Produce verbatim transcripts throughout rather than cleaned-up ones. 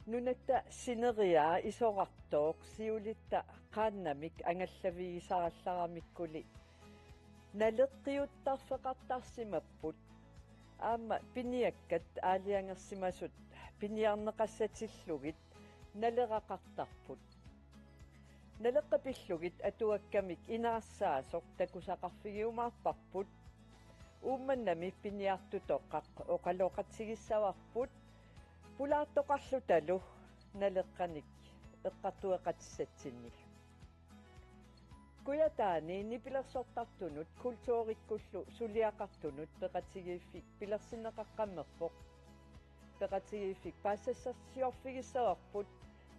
Nunatta sineriaa isorartooq siulitta qaannamik angallavigisarallaramikkuli naleqqiuttarfeqartarsimapput. Aamma piniakkat aalajangersimasut piniarneqassatillugit naleraqartarput. Naleqqat pillugit atuakkamik inaarsaasoq takusaqarfigiumaarparput. Uummannami piniartutoqqaq oqaloqatigissavarput pulaartoqarlutalu naleqqanik eqqartueqatissatsinnik. Kujataani nipilersortartunut kulturikkullu suliaqartunut peqatigiiffik pilersinneqaqqammerpoq. Peqatigiiffik paasisassassiorfigissavarput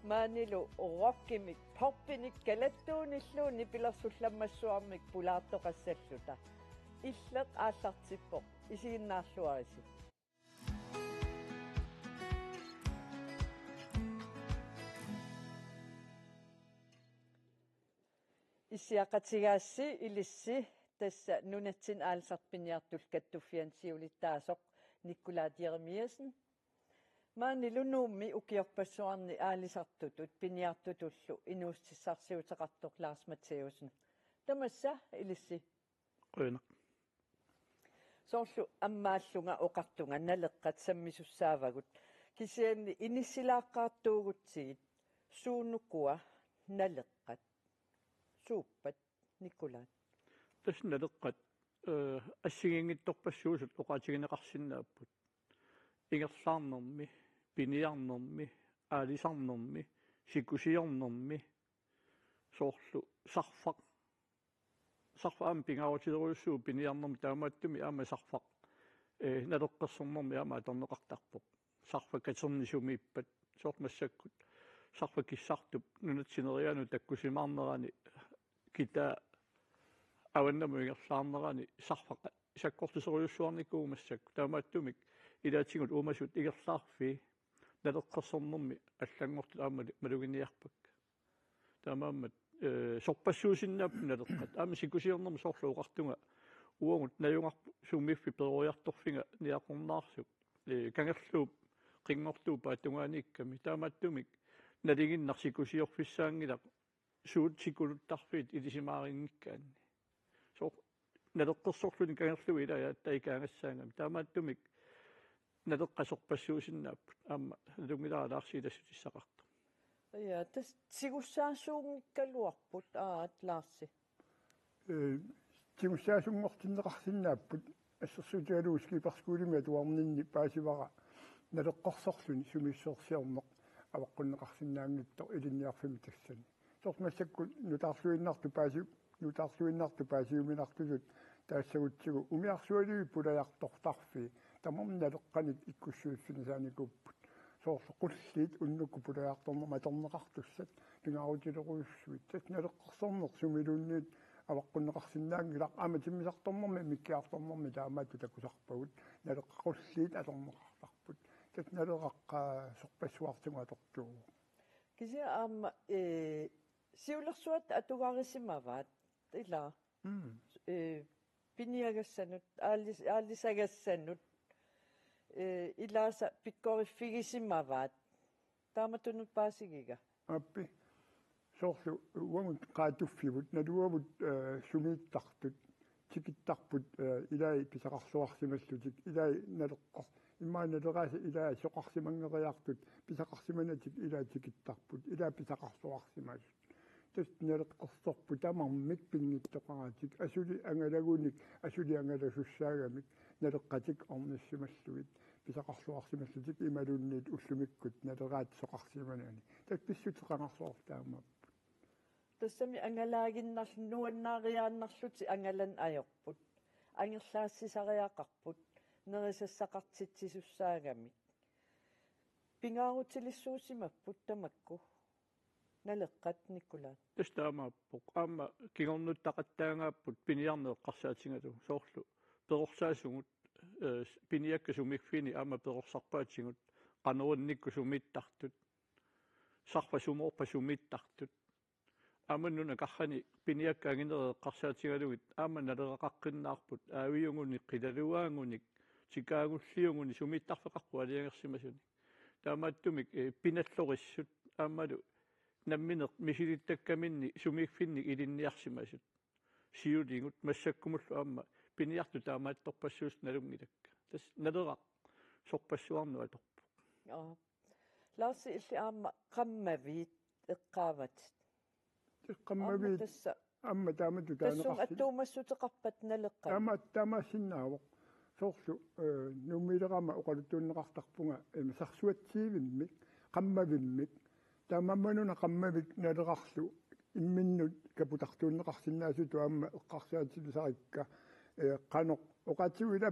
maanilu rockimik, poppinik kalattuunillu nipilersullammassuarmik pulaartoqassalluta. Illeq aallartippoq, isiginnaarluarisi. Issiaqatigaassi ilissi tassa nunatsinni aalisartut piniartullu kattuffianni siulittaasoq Nikolaj Jeremiassen. Maanilu Nuummi ukiorpassuarni aalisartutut piniartutullu inuussutissarsiuteqartoq Lars Matthæussen. Tamassa ilissi. Qujanaq. Soorlu ammaallunga oqartunga naleqqat sammisussaavagut. Kisianni inissilaaqqaartuugutsigit suunukua naleqqat? Suuppat, Nikolaj? Tassa naleqqat, eh, assigiinngitsorpassuusut oqaatigineqarsinnaapput. Ingerlaarnermi, piniarnermi, aalisarnermi, sikusiornermi, soorlu sarfaq. Sarfaq aamma pingaarutilerujussuuvoq piniarnermi, taamaattumik aamma sarfaq, eh, naleqqersornermi aamma atorneqartarpoq. Sarfaq katernik sumiippat, soorlu massakkut sarfaq kissartup nunatsinniit sineriaanut takkusimaarnerani, kitaa avannamut ingerlaarnerani sarfaq sakkortuserujussuarnikuuvoq massakkut. Taamaattumik ilaatigut uumasut ingerlaarfii naleqqersornermi allanngortut aamma maluginiarpakka. Taamaammat, eh, sorpassuusinnaapput naleqqat. Aamma sikusiornermi soorlu oqartunga uagut najugaqarpoq sumiiffik peroriartorfiga niaqornaarsuk. Eh, kangerluup qinngortuup tungaaniikkami. Taamaattumik nalinginnaq sikusiorfissaanngilaq suut sikuluttarfiit ilisimaariinngikkaanni. Soorlu naleqqersorluni kangerluup ilai aatsaat ikaagassaagamik. Taamaattumik naleqqat sorpassuusinnaapput. Aamma nalunngilara Larsi ilassutissaqartoq. Ja, tassa tigussaasuunngikkaluarput aat, Larsi. Eh, tigussaasunngortinneqarsinnaapput. Assersuutigalugu Skippers Skolemi atuarninni paasivara naleqqersorluni sumiissorsiorneq avaqqunneqarsinnaanngitsoq ilinniarfimmi tassani. Soorlu massakkut nutaarluinnartut paasi-, nutaarluinnartut paasiuminartutut taassagutsigu umiarsualiviit pulajartortarfii tamarmik naleqqanik ikkussuiffigisaanikuupput. Soorlu qulliit unnukkut pulajartornermik atorneqartussat pingaarutilerujussuit. Tassa naleqqersorneq sumiluunniit avaqqunneqarsinnaanngilaq, aamma timmisartornermi mikkiartornermi taamaattut takusarpagut, naleqqat qulliit atorneqartarput. Tassa naleqqat sorpassuartigut atortuuvoq. Kisianni aamma, eh, siulersuatit atugarisimavaat, ilaa? Mm. Eh, piniagassanut, aalis-, aalisagassanut, eh, ilaasa pikkoriffigisimavaat. Taamatut paasigigit? Aappi. Soorlu uagut qaatuffigut, naluavut, eh, sumiittartut, tikittarput, eh, ilai pisaqarluarsimallutik, ilai naleqqor-, immaqa naleraasa ilai soqarsimanngeriartut, pisaqarsimanatik ilai tikittarput, ilai pisaqarluarsimasut. Tassa naleqqersorput tamarmik pinngitsoqaratik, asuli angalagunik, asuli angalasussaagami, naleqqatik ornissimallugit, pisaqarluarsimallutik imaluunniit ullumikkut naleraat soqarsimanani. Tassa pissutsit qangarsuartaamaapput. Tassami angalaaginnarl-, nuannaariaannarlutik angalaneq ajorput. Angerlaassisariaqarput, nerisassaqartitsisussaagamik. Pingaarutilissuusimapput tamakku. Naleqqat, Nikolaj. Tassa taamaappoq. Aamma kingornuttaqattaangaapput piniarneq eqqarsaatigalugu. Soorlu perorsaasugut, eh, piniakkat sumiiffiini aamma perorsarpaatigut, qanoq unnukkut sumiittartut, sarfaq sumoorpa sumiittartut. Aamma nunap karrani piniakkat anginerit eqqarsaatigalugit aamma naleraqaqqinnaarput, aaviugunik, qilaluaagunik, tikaagulliugunik, sumiittarfeqarput aalajangersimasunik. Taamaattumik, eh, pinallorissut aammalu nammineq misilittakkaminni sumiiffinnik ilinniarsimasut. Siuligut massakkumullu aamma piniartut taamaattorpassuusut nalunngilakka. Tassa Naleraq sorpassuarnut atorpoq. Joo. Lars, illit aamma qammaviit eqqaavatit. Qammaviit aamma tassa. Aamma taamatut taaneqarsin. Tassunga attuumassuteqarpat Naleqqami. Taama-, taamaassinnaavoq. Soorlu, eh, Nuummiilerama oqaluttuunneqartarpunga, eh, Sarsuatsiivimmik, qammavimmik. Taamaammat una qammavik Nalerarlu imminnut kaputartuunneqarsinnaasutut aamma eqqarsaatigisarikka, eh, qanoq oqaatigut ila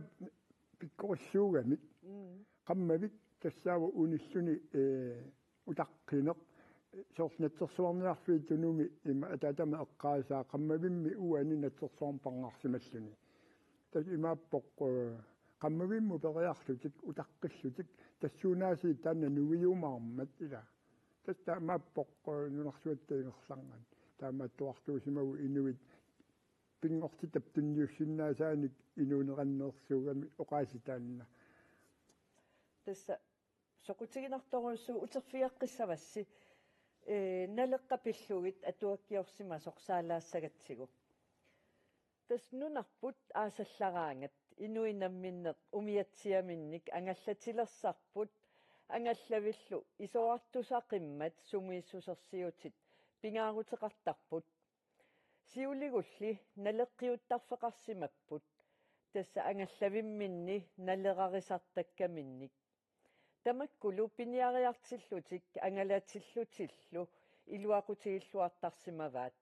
pikkorissuugamik. Mm. Qammavik tassaavoq unilluni, eh, utaqqineq, soorlu Natsersuarniarfiit Tunumi ima ataatama eqqaasaa qammavimmi uani natsersuarmi parnarsimalluni. Tassa imaappoq, eh, qammavimmut periarlutik, utaqqillutik, tassuunaasiit taanna nuiumaarmat ila. Tassa imaappoq, eh, nunarsuatta ingerlaannaq. Taamaattuartuusimavoq inuit pinngortitap tunniussinnaasaanik inuuneranneersuugami oqaasii taanna. Tassa soqutiginartorujussuuvoq, uterfigeqqissavassi, eh, Naleqqap pillugit atuakkiorsimasoq saalaassagatsigu. Tassa nunarput aasallaraangat inuit namminneq umiatsiaminnik angallatilersarput angallavillu isorartusaqimmat sumiissusersiutit pingaaruteqartarput. Siuligulli naleqqiuttarfeqarsimapput tassa angallavimminni nalerarisartakkaminnik. Tamakkulu piniariartillutik angalatillutillu iluaqutigilluartarsimavaat.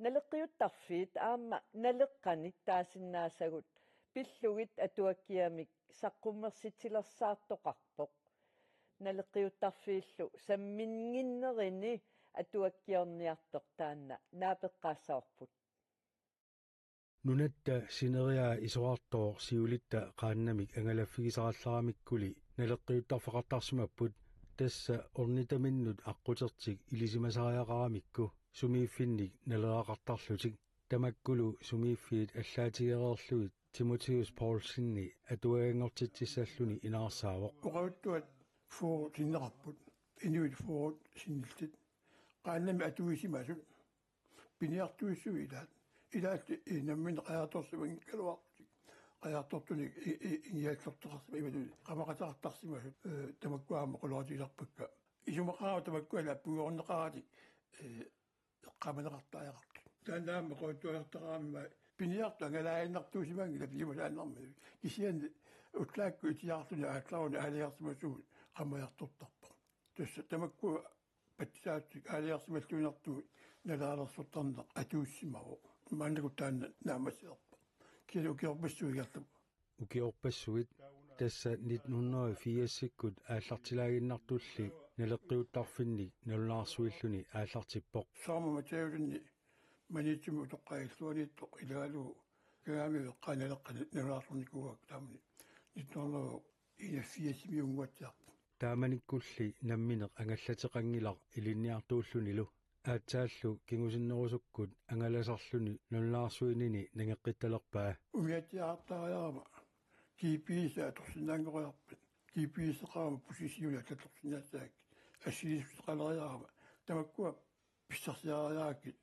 Naleqqiuttarfiit aamma Naleqqanik taasinnaasagut pillugit atuakkiamik saqqummersitilersaartoqarpoq. Naleqqiuttarfiillu samminnginnerini atuakkiorniartoq taanna naapeqqaassavarput. Nunatta sineriaa isorartooq siulitta qaannamik angalaffigisarallaramikkuli naleqqiuttarfeqartarsimapput, tassa ornitaminnut aqqutertik ilisimasariaqaramikku sumiiffinnik naleraqartarlutik. Tamakkulu sumiiffiit allaatigereerlugit Timotheus Poulsenip atuaganngortitsissalluni inaarsaavoq. Oqaluttuat fyrre sinneqarput. Inuit fyrre sinnillutik. Qaannamik atuisimasut. Piniartuissuit ilaat. Ilaat, eh, nammineq qajartorsimanngikkaluarlutik. Qajartortunik i-, i-, ingiallerteqarsimasut imatut. Qamaqateqartarsimasut, eh, tamakkua aamma qulaatisarpakka. Isumaqarama tamakkua lappugiorneqaratik, eh, eqqaamaneqartariaqartut. Taanna aamma oqaluttuariartaqarami piniartut angalaaginnartuusimanngillat piumasaannarmi. Kisianni ullaakkut itiaarluni aallaruni aalajangersimasugut qamariartortarpoq. Tassa tamakkua patsisaatsit aalajangersimalluinnartugut naleralersortarneq atuussimavoq. Maannakkut taanna naammassilerpoq. Kisianni ukiorpassuit ingerlapput. Ukiorpassuit, tassa nitten hundrede og firsikkut aallartilaaginnartulli naleqqiuttarfinnik nalunaarsuilluni aallartippoq. Saama Matthæusenip Maniitsumi utoqqaat illuaniittoq ilagalugu Kangaamiut eqqaani Naleqqani nalunaarsornikuugakkit taamani nitten hundrede og enogfirsimi unnguatsiarpoq. Taamanikkulli nammineq angallateqanngilaq ilinniartuullunilu. Aatsaallu kingusinnerusukkut angalasarluni nalunaarsuinini nangeqqittalerpaa. Umiatsiaqartariarama G P S atorsinnaanngoriarpat. G P S-eqarama bussit siuliini allattorsinnaassagakkit. Assigiissuteqaleriarama. Tamakkua pissarsiariarakkit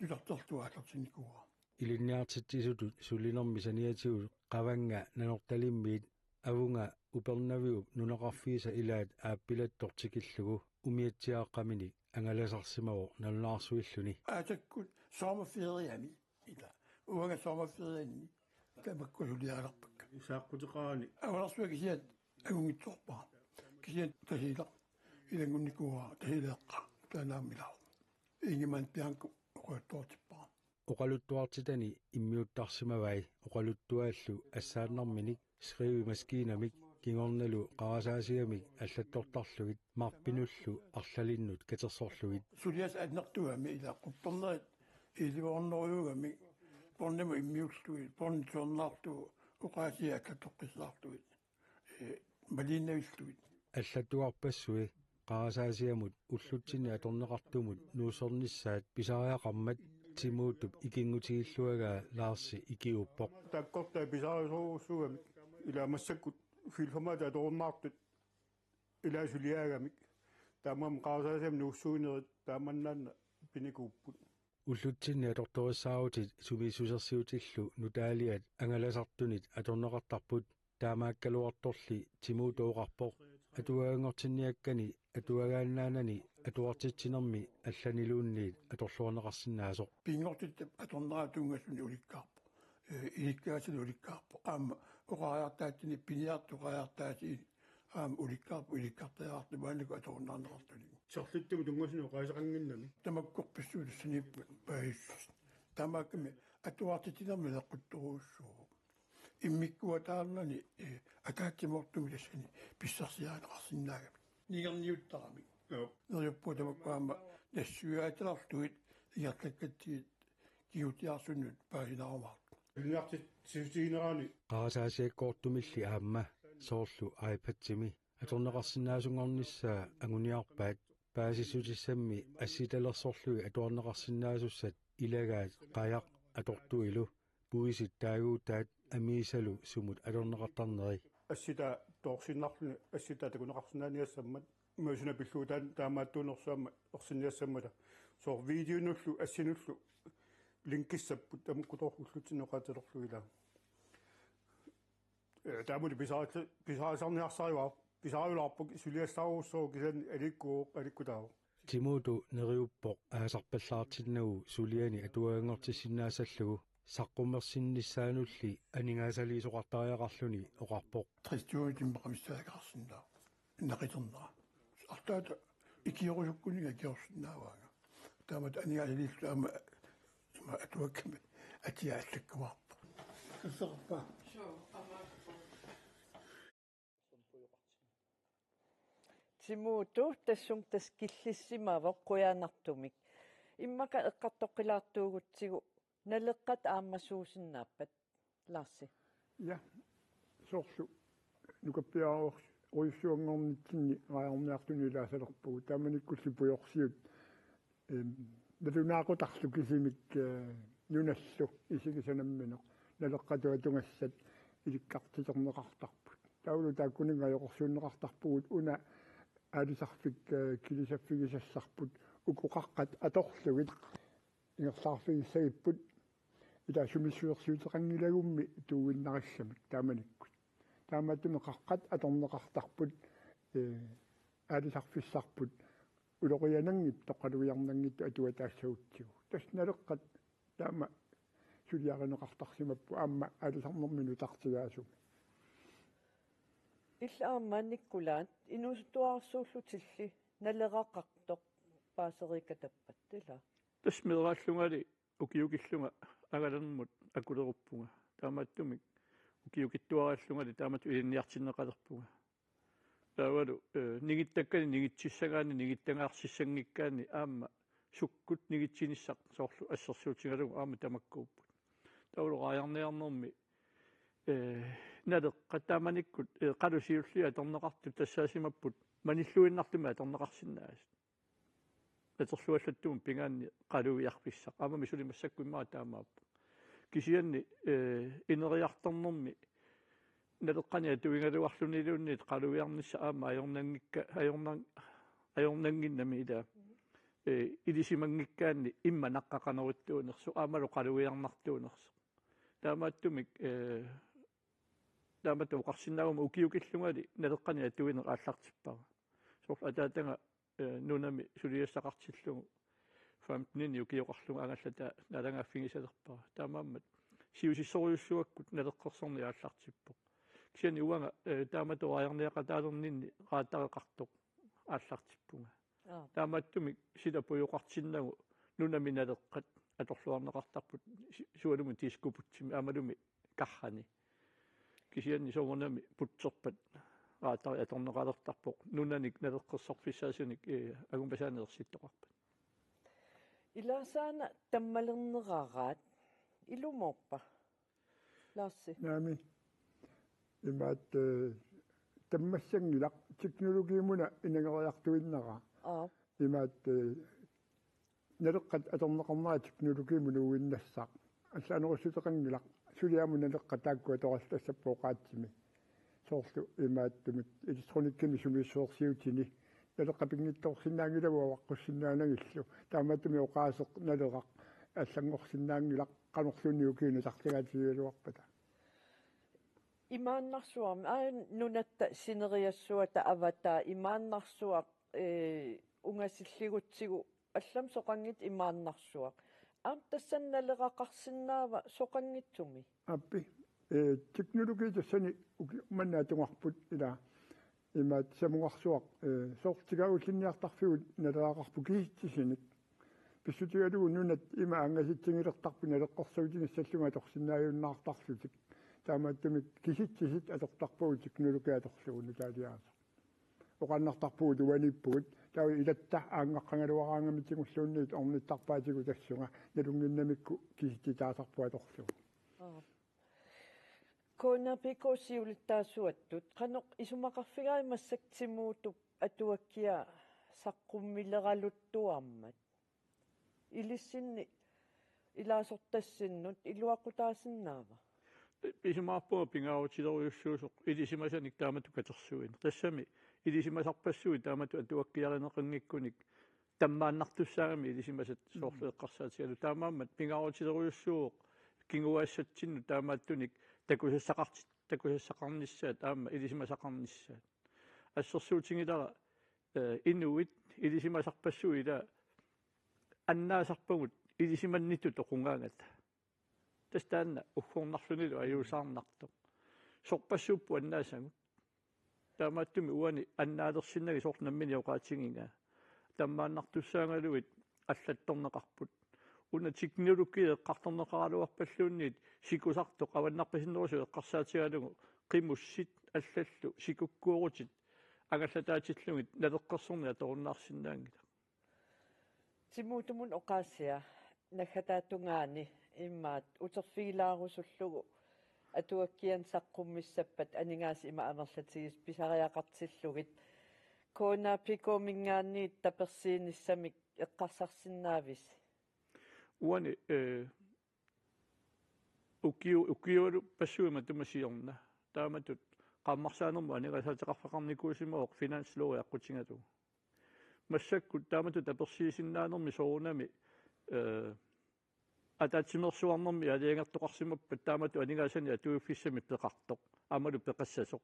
nutarterlugu aallartinnikuuara. Ilinniartitsisutut sulinermi saniatigut Qavannga Nanortalimmiit avunga Upernaviup nunaqarfiisa ilaat aappilattoq tikillugu umiatsiaaqqaminik angalasarsimavoq nalunaarsuilluni. Aasakkut sommerferiemi ila. Uanga sommerferianni tamakku sulialerpakka. Saaqquteqarani. Avalarsuaq kisiat angunngitsoorpara. Kisiat Tasiilaq ilanngunnikuuara Tasiileeqqaa taannaammilaarpoq. Ingemann Bianco oqaluttuartippara. Oqaluttuartitani immiuttarsimavai oqaluttuaallu assaannarminik skrivemaskiinamik kingornalu qarasaasiamik allattortarlugit marpinullu arlalinnut katersorlugit. Suliassat annertuumik ila quppernerit iilivornerujuugamik pornimut immiullugit porni tuernaarlugu oqaasii allattoqqissaarlugit. Eh, maliinnavillugit. Allattuarpassui qarasaasiamut ullutsinni atorneqartumut nuussornissaat pisariaqarmat Timotup ikinngutigilluagaa Larsi ikiuuppoq. Taakkortaa pisariusorujussuugamik ila massakkut filmata atorunnaartut Ilaa suliaagamik. Taamaammat qarasaasiami nuussuinerit taamannaana pinikuupput. Ullutsinni atortorissaarutit sumiissusersiutillu nutaaliat angalasartunit atorneqartarput. Taamaakkaluartorli Timuutoq oqarpoq atuaganngortinniakkani atuagaannaanani atuartitsinermi allaniluunniit atorluarneqarsinnaasoq. Pinngortitap atornera tunngasuni ulikkaarpoq. Ee, ilikkagassani ulikkaarpoq. Aamma oqariartaatini piniartut oqariartaatini aamma ulikkaarpoq, ilikkartariaqartoq maannakkut atorunnaarneqartunik. Serlittumut tunngasuni oqaaseqannginnami. Tamakkorpassuit tassaniipput paasissut. Taamaakkami atuartitsinermi ileqquttorujussuuvoq. Immikkuataarnani, eh, ataatsimoortumik tassani pissarsiarineqarsinnaagamik. Ningerniuttarami. Joo. Neriuppunga tamakku aamma nassuiaatilerlugit ingerlakkatsigit kingutiaarsunnut paasinaarumaartut. Ilinniartitsissutiginerani. Qarasaasiakkoortumilli aamma soorlu iPadimi atorneqarsinnaasunngornissaa anguniarpaat paasissutissammi assitalersorlugit atuarneqarsinnaasussat ilagaat qajaq atortuilu puisit taaguutaat amiisalu sumut atorneqartarneri. Assitaa toorsinnarluni assitaa takuneqarsinnaaniassammat. Imaasuna pillugu taan-, taamaattuunersuarmik ersinniassammata. Soorlu videonullu assinullu linkissapput tamakkutoorlullutsinni oqaatilerlugu ilaa. Ee, taamani pisarallu-, pisarisaarniarsarivaat, pisariulaarpoq suliassaarujussuuvoq kisianni aliikkuvoq, aliikkutaavoq. Timuutoq neriuppoq aasarpallaartinnagu suliani atuaganngortissinnaassallugu saqqummersinnissaanulli aningaasaliisoqartariaqarluni oqarpoq. Tres tusind immaqa missaagaarsinnaa. Naqiternera. Arlaata ikiorusukkunik ikiorsinnaavaanga. Taamatut aningaasaliilluta aamma ima atuakkami atia allakkumaarpoq. Qasserpa. Timuutoq tassunga tassa killissimavoq qujanartumik. Immaqa eqqartoqqilaartuugutsigu Naleqqat aamma suusinnaappat, Laarsi? Ja, soorlu nukappiarujussuanngornitsinni raajarniartuni ilaasalerpugut. Taamanikkulli pujorsiut, em, nalunaaqutarlu kisimik, eh, nunallu isigisaat namminneq Naleqqatut atugassat ilikkartiterneqartarput. Taavalu taakkuninnga ajoqersuunneqartarpugut una aalisarfik, eh, kilisaffigisassarput uku qaqqat atorlugit ingerlaarfigissagipput. Ilaa sumiissusersiuteqanngilagummi tuuginnarissamik taamanikkut. Taamaattumik qaqqat atorneqartarput, ee, aalisarfissarput uloriananngitsoq qaluiarnanngitsoq atuataassagutsigu. Tassa Naleqqat taama suliarineqartarsimapput aamma aalisarnermi nutartigaasumi. Illit aamma Nikkulaat inuusuttuararsuullutilli Naleraqartoq paaseriikatappat, ilaa? Tassa meeraallungali ukiukillunga angalanermut akuleruppunga. Taamaattumik ukiukittuaraallungali taamatut ilinniartinneqalerpunga. Taavalu, eh, ningittakkani ningitsissagaanni ningittagaarsissanngikkaanni aamma sukkut ningitsinissaq soorlu assersuutigalugu aamma tamakkuupput. Taavalu raajarniarnermi, eh, Naleqqat taamanikkut, eh, qalu siulliit atorneqartut tassaasimapput manilluinnartumik atorneqarsinnaasut. Atorluallattumut pigaanni qaluiarfissaq. Aammami suli massakkut immaqa taamaappoq. Kisianni, eh, ineriartornermi Naleqqani atuigaluarluniluunniit qaluiarnissaq aamma ajornanngikka-, ajornan-, ajornannginnami ilaa. Eh, ilisimanngikkaanni immaqa naqqaqanerittuunersoq aammalu qaluiarnartuunersoq. Taamaattumik, eh, taamatut oqarsinnaaguma ukiukillungali Naleqqani atuineq aallartippara. Soorlu ataataga, eh, nunami suliassaqartillugu femten ukioqarlugu angallataa naalagaaffigisalerpara. Taamaammat siusissorujussuakkut Naleqqersorneq aallartippoq. Kisianni uanga, eh, taamatut raajarniaqataalerninni raatareqartoq aallartippunga. Aap. Taamaattumik sila pujoqartinnagu nunami Naleqqat atorluarneqartarput si-, sualummik Diskobugtimi aammalumi Karrani. Kisianni soorunami putserpat raatari atorneqalertarpoq nunanik naleqqersorfissaasunik, eh, angumaasanik ersittoqarpat. Ilaasaana tammalerneraat ilumoorpa? Laarsi. Naamik. Imaattoq, eh, tammassanngilaq teknologiimuna inageriartuinnarpara. Aap. Imaattoq, eh, Naleqqat atorneqarnera teknologiimut nuuinnassaq. Allaanerussuteqanngilaq. Suliamut Naleqqat taakku atorallassapput oqaatsimi. soorlu imaattumik elektronikkimi sumiissuersiutini naleqqat pinngitsoorsinnaanngilagut avaqqussinnaanagillu. Taamaattumik oqaaseq Naleraq allanngorsinnaanngilaq qanorluunniit ukiuni tartigaatigigaluarpata. Imaannarsuarmi, aa, nunatta sineriassuata avataa imaannarsuaq, ee, ungasilligutsigu allamik soqanngitsoq imaannarsuaq. Aamma tassani Naleraqarsinnaava soqanngitsumi? Aappi. Ee, teknologi tassani uki-, manna atugarput ila imaat samugarsuaq, ee, soorlu tigagullinniartarfigut Naleraqarput kisitsisinik. Pissutigalugu nunat ima angasitsigilertarput naleqqersuutigissallugu atorsinnaajunnaartarlutik. Taamaattumik kisitsisit atortarpagut teknologi atorlugu nutaaliaaseq. Oqaannartarpugut uaniippugut. Taava ilatta aanngaqqagaluaraangamik tigulluunniit ornittarpaatigut tassunga nalunnginnamikku kisitsitaasarput atorlugu. Aa. K N A P K siulittaasuattut qanoq isumaqarfigaat massakkut Timuutup atuakkia saqqummileraluttuarmat? Ilissinni ilaasortassinnut iluaqutaasinnaava? Isumaqarpunga pingaarutilerujussuusoq ilisimasanik taamatut katersuineq. Tassami ilisimasarpassuit taamatut atuakkiarineqanngikkunik tammaannartussaagamik ilisimasat soorlu eqqarsaatigalugu. Taamaammat pingaarutilerujussuuvoq kinguaassatsinnut taamaattunik takusassaqarti-, takusassaqarnissaat aamma ilisimasaqarnissaat. Assersuutigilara, ee, inuit ilisimasarpassuit ila annaasarpagut ilisimannittut toqungaangata. Tassa taanna uggornarlunilu ajuusaarnartoq. Sorpassuupput annaasagut. Taamaattumik uani annaalersinnagit soorlu nammineq oqaatigigaa. Tammaannartussaagaluit allattorneqarput. Una teknologi eqqartorneqaraluarpalluunniit sikusartoq avannarpasinnerusoq eqqarsaatigalugu qimussit allallu sikukkuurutit angallataatsillugit naleqqersorneq atorunnaarsinnaanngilaq. Timuutumut oqaasia naggataatungaani immaqa uterfigilaarusullugu atuakkianik saqqummissappat aningaasat ima amerlatigisut pisariaqartillugit K N A P K-minngaanniit tapersiinissamik eqqarsarsinnaavisi? Uani, ee, ukiu-, ukiualuppassuit matuma siorna. Taamatut qaammarsaanermut aningaasaateqarfeqarnikuusimavoq finanslovi aqqutigalugu. Massakkut taamatut tapersiisinnaanermi soorunami, ee, ataatsimeersuarnermi aalajangertoqarsimappat taamatut aningaasanik atuiffissamik peqartoq. Aammalu peqassasoq.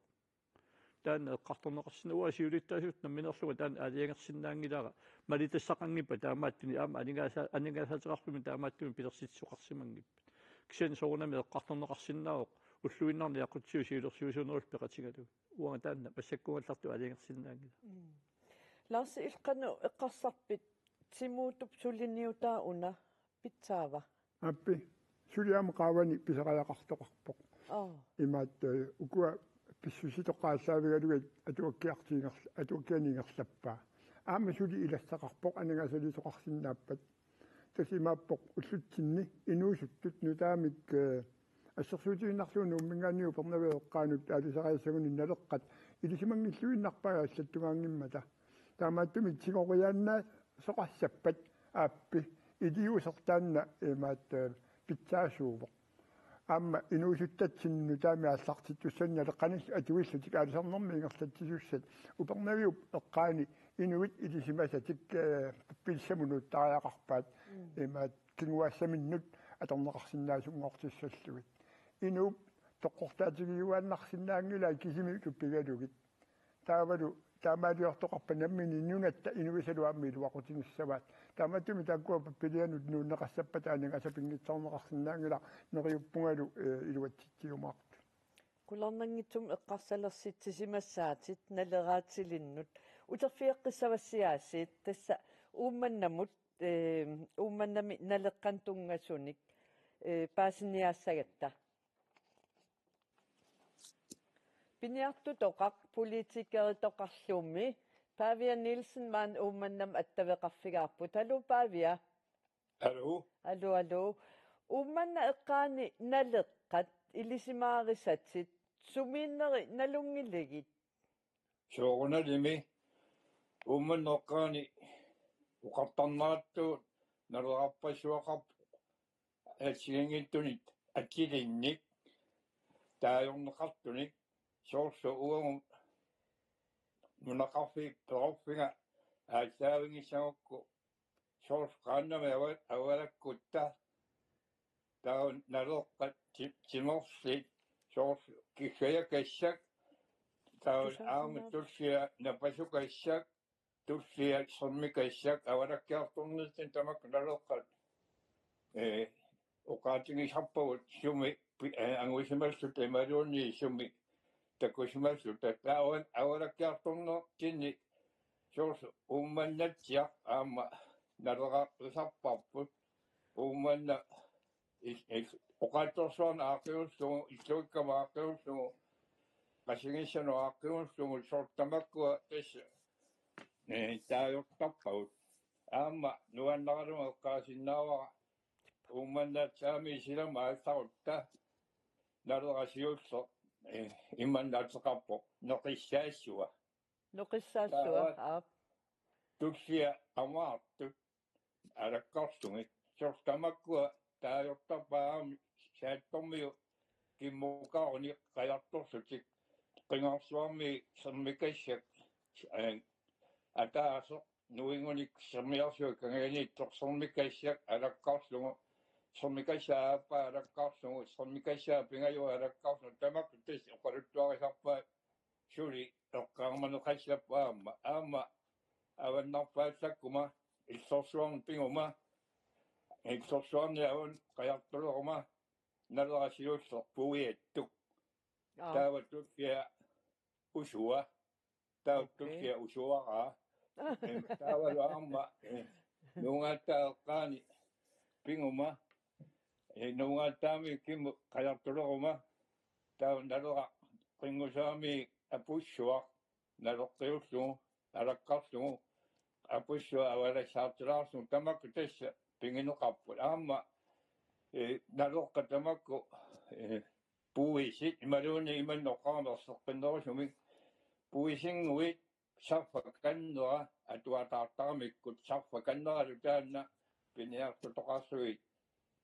Taanna eqqartorneqarsinnaavoq siulittaasuusoq nammineerlunga taanna aalajangersinnaanngilara malitassaqanngippat taamaattunik aamma aningaasa-, aningaasaateqarfimmi taamaattumik pilersitsisoqarsimanngippat. Kisianni soorunami eqqartorneqarsinnaavoq ulluinnarni aqutsigu siulersuisuunerullu peqatigalugu. Uanga taanna massakkuugallartoq aalajangersinnaanngilara. Mm. Lars, illit qanoq eqqarsarpit Timuutup suliniutaa una pitsaava? Aappi, suli aamma qaavani pisariaqartoqarpoq. Aa. Imaat, ee, ukua pissusitoqqat aallaavigalugit atuakkiartiinger-, atuakkianik ingerlappaa. Aamma suli ilassaqarpoq aningaasaliisoqarsinnaappat. Tassa imaappoq ullutsinni inuusuttut nutaamik, ee, assersuutigiinnarlugu Nuumminngaanniit Upernaviup eqqaanut aalisariassagunik Naleqqat ilisimanngilluinnarpai allattugaanngimmata. Taamaattumik tigoriaannaasoqassappat aappi iliuuseq taanna imaat, ee, pitsaasuuvoq. Aamma inuusuttatsinnut taama aallartittussannik Naleqqanillu atuillutik aalisarnermik ingerlatsisussat Upernaviup eqqaani inuit ilisimasatik, ee, pilissamut nuuttariaqarpaat. Mm. Imaat kinguaassaminnut atorneqarsinnaasunngortissallugit. Inuup toqqortaatigiuaannarsinnaanngilaa kisimi tuppigalugit. Taavalu taamaaliortoqarpat nammineq nunatta inuisalu aamma iluaqutigissavaat. Taamaattumik taakkua pappilianut nuunneqassappata aningaasat pinngitsoorneqarsinnaanngilaq neriuppungalu, ee, iluatsitsiumaartut. Qularnanngitsumik eqqarsalersitsisimassaatit Naleraatilinnut. Uterfigeqqissavassiaasiit tassa Uummannamut, ee, Uummannami Naleqqanut tunngasunik, ee, paasiniaassagatta. Piniartutoqaq politikeritoqarlumi Pavia Nielsen maani Uummannamut attaveqarfigaarput. Aluu, Pavia. Aluu. Aluu, aluu. Uummannap eqqaani Naleqqat ilisimaarisatit sumiinneri nalunngiligit? Soorunalimi Uummannap eqqaani oqartarnerattut Nalerarpassuaqarpoq assigiinngitsunik akilinnik taajorneqartunik soorlu uagut nunaqarfiit perorfiga aallaavigisagukku soorlu qaannamik ava-, avalakkutta taava naleqqat ti-, timerlit soorlu kiggajakassak taava aamma tullia napasukassak tullia sermikassak avalakkiartornittut tamakku naleqqat, ee, oqaatigisarpagut sumi pi-, ee, angusimalluta imaluunniit sumi takusimalluta. Taava avalakkiartornittunni soorlu Uummannaatsiaq aamma naleqqarisarparput. Uummannaq il-, il-, oqaatsorsuarnik aaqqiullugu, illuikkama aaqqiullugu, Qasigiannguanut aaqqiullugu soorlu tamakkua tassa, ee, taagortarpagut. Aamma nuannaralugu eqqaasinnaavara Uummannaatsiaami silama aallarutta naleqqap siulleq, ee, imanna ateqarpoq Noqissaassuaq. Noqissaassuaq, taava aap. Tullia amaartut alakkarlugit. Soorlu tamakkua taagortarpaat aamma Saattormiut kimmukaruni qajartorlutik. Qingaarsuarmi sermikassak, ee, ataaseq nuingunik sermiarsuit kangianiittoq sermikassak alakkarlugu. Sermikassaat aappaa alakkarlugu. Sermikassaat pingajuat alakkarlugu. Tamakku tassa oqaluttuarisarpaat suli eqqaamaneqassappat aamma. Aamma avannarpaallakkuma illorsuarni piguma, illorsuarni avani qajartuleruma naleqqap siulleq Puiattuk. Aap. Taava tullia Usua. Taava, okay, tullia Usuaraa. Ee, taavalu aamma, ee, Nuugaattaap eqqaani piguma, ee, Nuugaattaami kimmut qajartuleruma, taava naleqqap qinngusaami Apussuaq naleqqiullugu, alakkarlugu, Apussuaq avalassaartilaarlugu, tamakku tassa pigineqarput. Aamma, ee, naleqqat tamakku, ee, puisit, imaluunniit imannak oqarama erseqqinnerusumik, puisinnguit sarfakannera atuataartaramikkut, sarfakanneralu taanna piniartutoqarlugit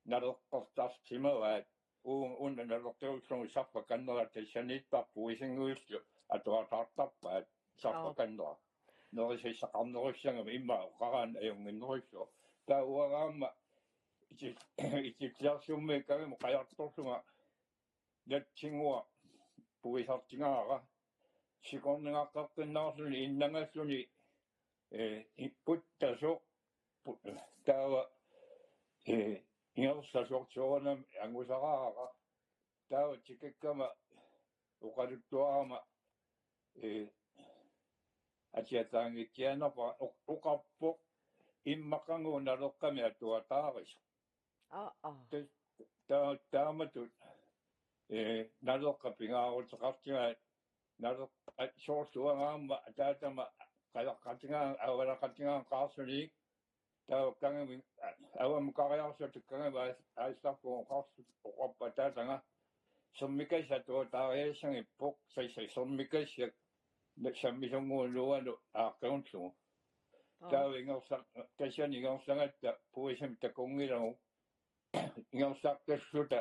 naleqqertarsimavaat. Uu-, una naleqqiullugu sarfakannera tassaniittarpoq puisinnguillu atuataartarpaat sarfakannera. Aap. Nerisassaqarnerussagami immaqa oqaraanni ajunnginnerussaaq. Taava uanga aamma iti-, Itillersummiikkami qajartorlunga natsinnguaq puisartigaara. Sikornaqaqqinnaarluni innangalluni, ee, i-, puttasoq, pu-, taava, ee, ingerlasoq soorunami angusaraara. Taava tikikkama oqaluttuarama, ee, atiataanngikkiarnarpara oq-, oqarpoq immaqagu naleqqami atuataarisoq. Aa, aa. Ta-, ta-, taamatut, ee, naleqqat pingaaruteqartigaat, naleq-, aa, soorlu uanga aamma ataatama qajaqatigaanga, avalaqatigaanga Qaarsunik, taava kangami, aa, avammut kariarsuata kangami aas-, aallarpugut Qaarsup oqarpoq ataataga: Sermikassaq atuataariassagippoq, tassa sermikassaq na-, sammisunnguup nuuanut aaqqiullugu. Aa. Taava ingerla-, tassani ingerlagatta puisimik takunngilagut. Ingerlaqqissuta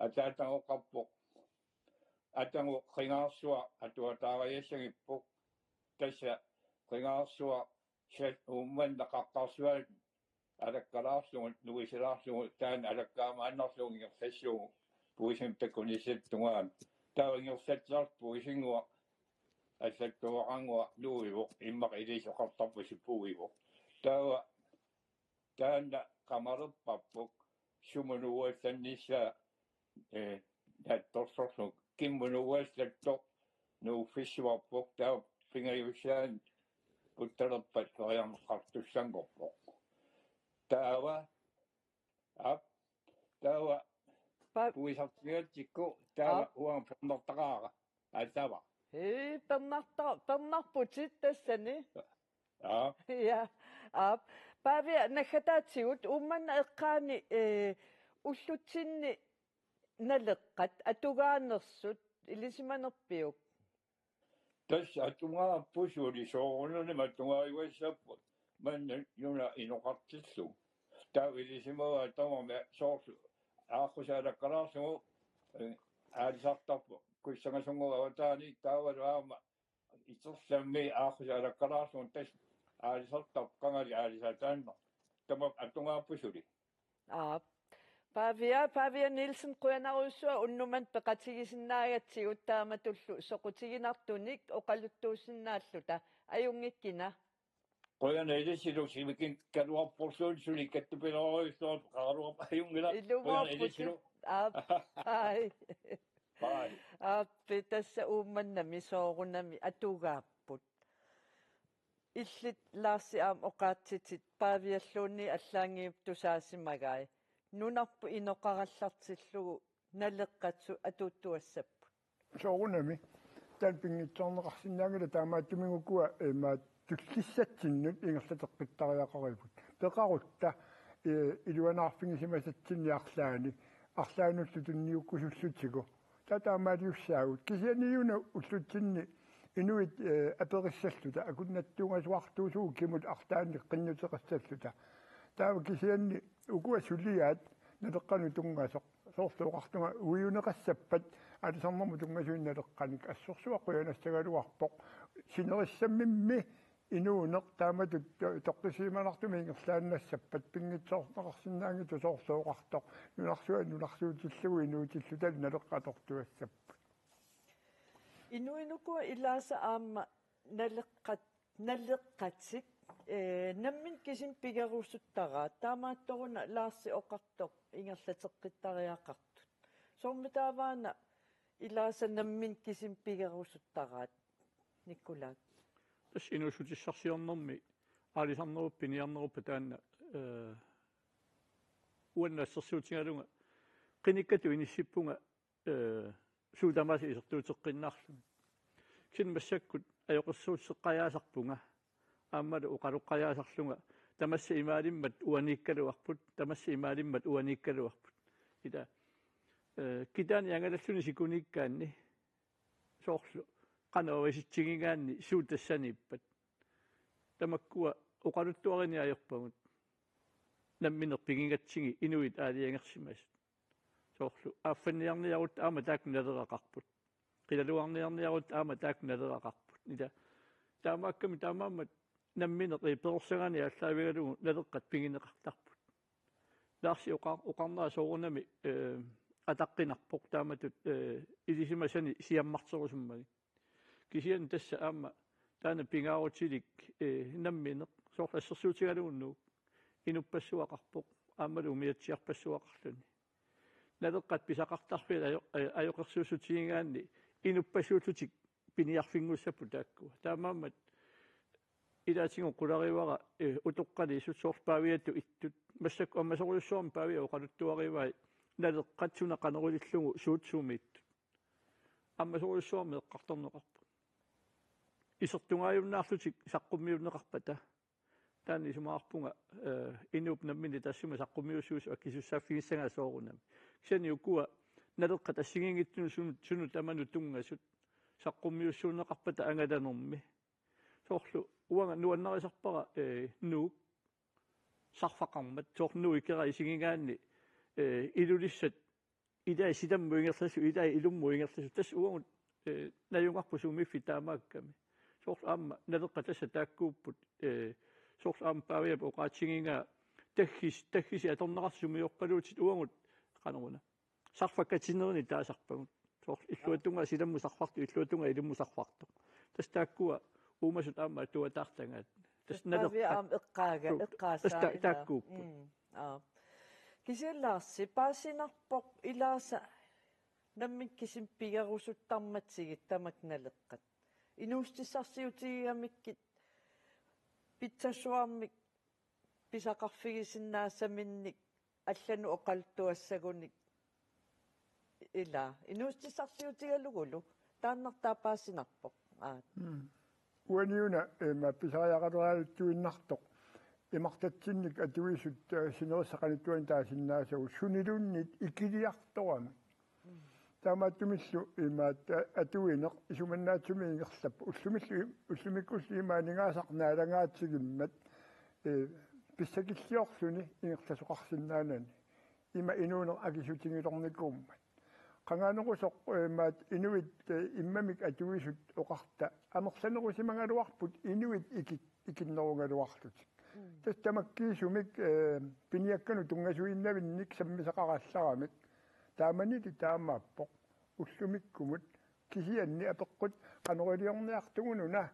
ataataga oqarpoq: Atagu Qingaarsuaq atuataariassagippoq. Tassa Qingaarsuaq sat Uummannap qaqqarsuani alakkalaarlugu, nuisilaarlugu, taanna alakkaamaannarlugu ingerlassuugut puisimik takunissaata tungaanut. Taava ingerlatsiarluta puisinnguaq allattuarannguaq nuivoq, immaqa ilissi oqartarpusi puivoq. Taava taanna qamalerparput sumut nuuallannissaa, ee, nattorsorlugu. Kimmut nuuallattoq nuuffissuarpoq, taava pingajussaani puttalerpat periarneqartussanngorpoq. Taava, aap, taava Pa- puisartigatsikku taava, aap, uanga pernartaqaara. Aatsaava. Hee, pernarta-, pernarputit tassani. Aa. Ja, aap. Pavia, naggataatigut Uummannap eqqaani, ee, ullutsinni naleqqat atugaanersut ilisimanerpiuk? Tassa atugaarput suli, soorunami atugaajuassapput manna nuna inoqartillugu. Taava ilisimavaat tamarmik soorlu aaqqusalakkalaarlugu, ee, aalisartarpoq. Kussangasunngooq avataani taavalu aamma itersammi aaqqusaalakkalaarlugu tassa aalisartarpoq qangali aalisartaannaq. Tamakku atugaapput suli. Aap. Pavia, Pavia Nielsen, qujanarujussuaq unnuk manna peqatigisinnaagatsigut taamatullu soqutiginartunik oqaluttuussinnaalluta. Ajunngikkina. Qujanaq ilissilu sivikikkaluarporsuit suli kattupiloorujussuartut qaraluarput ajunngilaq. Qujanaq ilissilu. Aap. Ai. Bye. Aappi tassa Uummannami soorunami atugaapput. Illit Laarsi aamma oqaatsitit Pavialluunniit allaanngilluinnaq tusaasimagai. Nunarput inoqarallartillugu Naleqqat suli atuuttuassapput. Soorunami. Taanna pinngitsoorneqarsinnaanngilaq taamaattumik ukua, eh, maatullissatsinnut ingerlateqqittariaqarivut. Peqarutta, eh, iluanaarfigisimasatsinnik arlaanni, arlaannullu tunniukkusullutigu. Taava taamaaliussaagut. Kisianni una ullutsinni inuit, eh, aperissalluta, akunnattuungasuartuusugut kimut arlaannik qinnuteqassalluta. Taava kisianni ukua suliaat Naleqqanut tunngasoq. Soorlu oqartunga uiuneqassappat aalisarnermut tunngasunik Naleqqanik assorsuaq qujanassagaluarpoq. Sinerissamimmi inuuneq taamatut to-, toqqissisimanartumik ingerlaannassappat pinngitsoorneqarsinnaanngitsoq soorlu oqartoq. Nunarsuaq nunarsuutillugu inuutilluta Naleqqat atortuassapput. Inuit ukua ilaasa aamma Naleqqat, Naleqqatik, eh, nammineq kisimi pigerusuttaraat. Taamaattoruna Laarsi oqartoq ingerlateqqittariaqartut. Soormi taavaana ilaasa nammineq kisimi pigerusuttaraat, Nikolai? Tassa inuussutissarsiornermi aalisarnerup piniarnerup taanna, eh, uannut assersuutigalunga qinikkatut inissippunga, eh, suut tamaasa isertuuteqqinnaarlugit. Kisianni massakkut ajoqersuuteqqajaasarpunga. Aammalu oqaloqqajaasarlunga. Tamassa imaalimmat uaniikkaluarput, tamassa imaalimmat uaniikkaluarput. Ila, eh, kitaani angalalluni sikuniikkaanni soorlu qanoq avasitsigigaanni suut tassaniippat. Tamakkua oqaluttuarinit ajorpagut. Nammineq pigigatsigu inuit aalajangersimasut. Soorlu aaffanniarniarutta aamma taakku naleraqarput. Qilalugarniarniarutta aamma taakku naleraqarput. Ila taamaakkami taamaammat nammineq, eh, perorsagaanni aallaavigalugu Naleqqat pigineqartarput. Laarsi oqa-, oqarnera soorunami, eh, ataqqinarpoq taamatut, eh, ilisimasani siammarterusummagit. Kisianni tassa aamma taanna pingaarutilik, eh, nammineq soorlu assersuutigalugu Nuuk inuppassuaqarpoq aammalu umiatsiarpassuaqarluni. Naleqqat pisaqartarfiat ajo-, eh, ajoqersuussutigigaanni inuppassuullutik piniarfinngussapput taakkua. Taamaammat ilaatigut qularivara, eh, utoqqaliisut soorlu Paaviatut ittut. Massakkut ammasorujussuarmik Paavia oqaluttuarivai Naleqqat suna qanoq ilillugu suut sumiittut. Ammasorujussuarmik eqqartorneqarput. Isertugaajunnaarlutik saqqummiunneqarpata. Taanna isumaqarpunga, eh, inuup nammineq taassuma saqqummiussuusoq akisussaaffigissagaat soorunami. Kisianni ukua Naleqqat assigiinngitsunut sunut, sunut tamanut tunngasut saqqummiussuunneqarpata angalanermi. Soorlu uanga nuannarisarpara, eh, Nuuk sarfaqarmat, soorlu Nuuk Ikera isigigaanni, eh, Ilulissat ilai silammut ingerlasut, ilai ilummut ingerlasut. Tassa uagut, eh, najugarput sumiiffik taamaakkami. Soorlu aamma Naleqqat tassa taakkuupput, eh, soorlu aamma Paaviap oqaatigigaa taggis-, taggisi atorneqartut sumiorpaluutit uagut qanoruna. Sarfakatinnerinik taasarpagut. Soorlu illuatungaa silammut sarfartoq, illuatungaa ilummut sarfartoq. Tassa taakkua uumasut aamma atuataartagaat. Tassa Paavi Naleqqat. Aamma eqqaaga-, suu, eqqaasaa tassa ta-, ila. Taakkuupput. Mm, aap. Kisianni Laarsi, paasinarpoq ilaasa nammineq kisimi pigerusuttarmatigit tamakku Naleqqat. Inuussutissarsiutigigamikkit pitsassuarmik pisaqarfigisinnaasaminnik allanut oqaluttuassagunik ila. Inuussutissarsiutigalugulu taannartaa paasinarpoq. Aap. Mm. Uaniuna, eh, ima pisariaqaleraaluttuinnartoq. Imartatsinnik atuisut, eh, sinerissap qanittuani taasinnaasagut suniluunniit ikiliartorami. Taamaattumillu imaat, eh, atuineq isumannaatsumik ingerlappoq. Ullumillu, ullumikkullu ima aningaasaq naalagaatsigimmat, eh, pissakilliorluni ingerlasoqarsinnaanani. Ima inuuneq akisutigilornikuummat. Qangaanerusoq, eh, imaat inuit, eh, immamik atuisut oqarta amerlanerusimagaluarput inuit iki-, ikinnerugaluarlutik. Tassa tamakkiisumik, eh, piniakkanut tunngasuinnavinnik sammisaqarallaramik. Taamanili taamaappoq. Ullumikkumut kisianni apeqqut qanoriliorniartugununa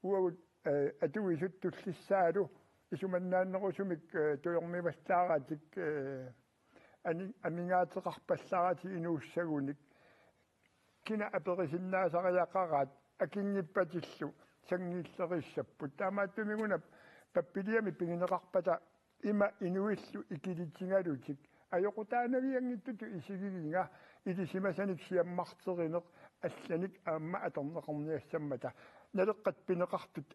uagut, eh, atuisut tullissaalu isumannaannerusumik, eh, tujormivallaaratik, eh, ani-, amigaateqarpallaaratik inuussagunik. Kina aperisinnaasariaqaraat akinngipatillu sanngiilleriissapput. Taamaattumik una pappiliami pigineqarpata ima inuillu ikilitsigalutik ajoqutaanavianngitsutut isigigiga ilisimasanik siammarterineq allanik aamma atorneqarniassammata. Naleqqat pineqartut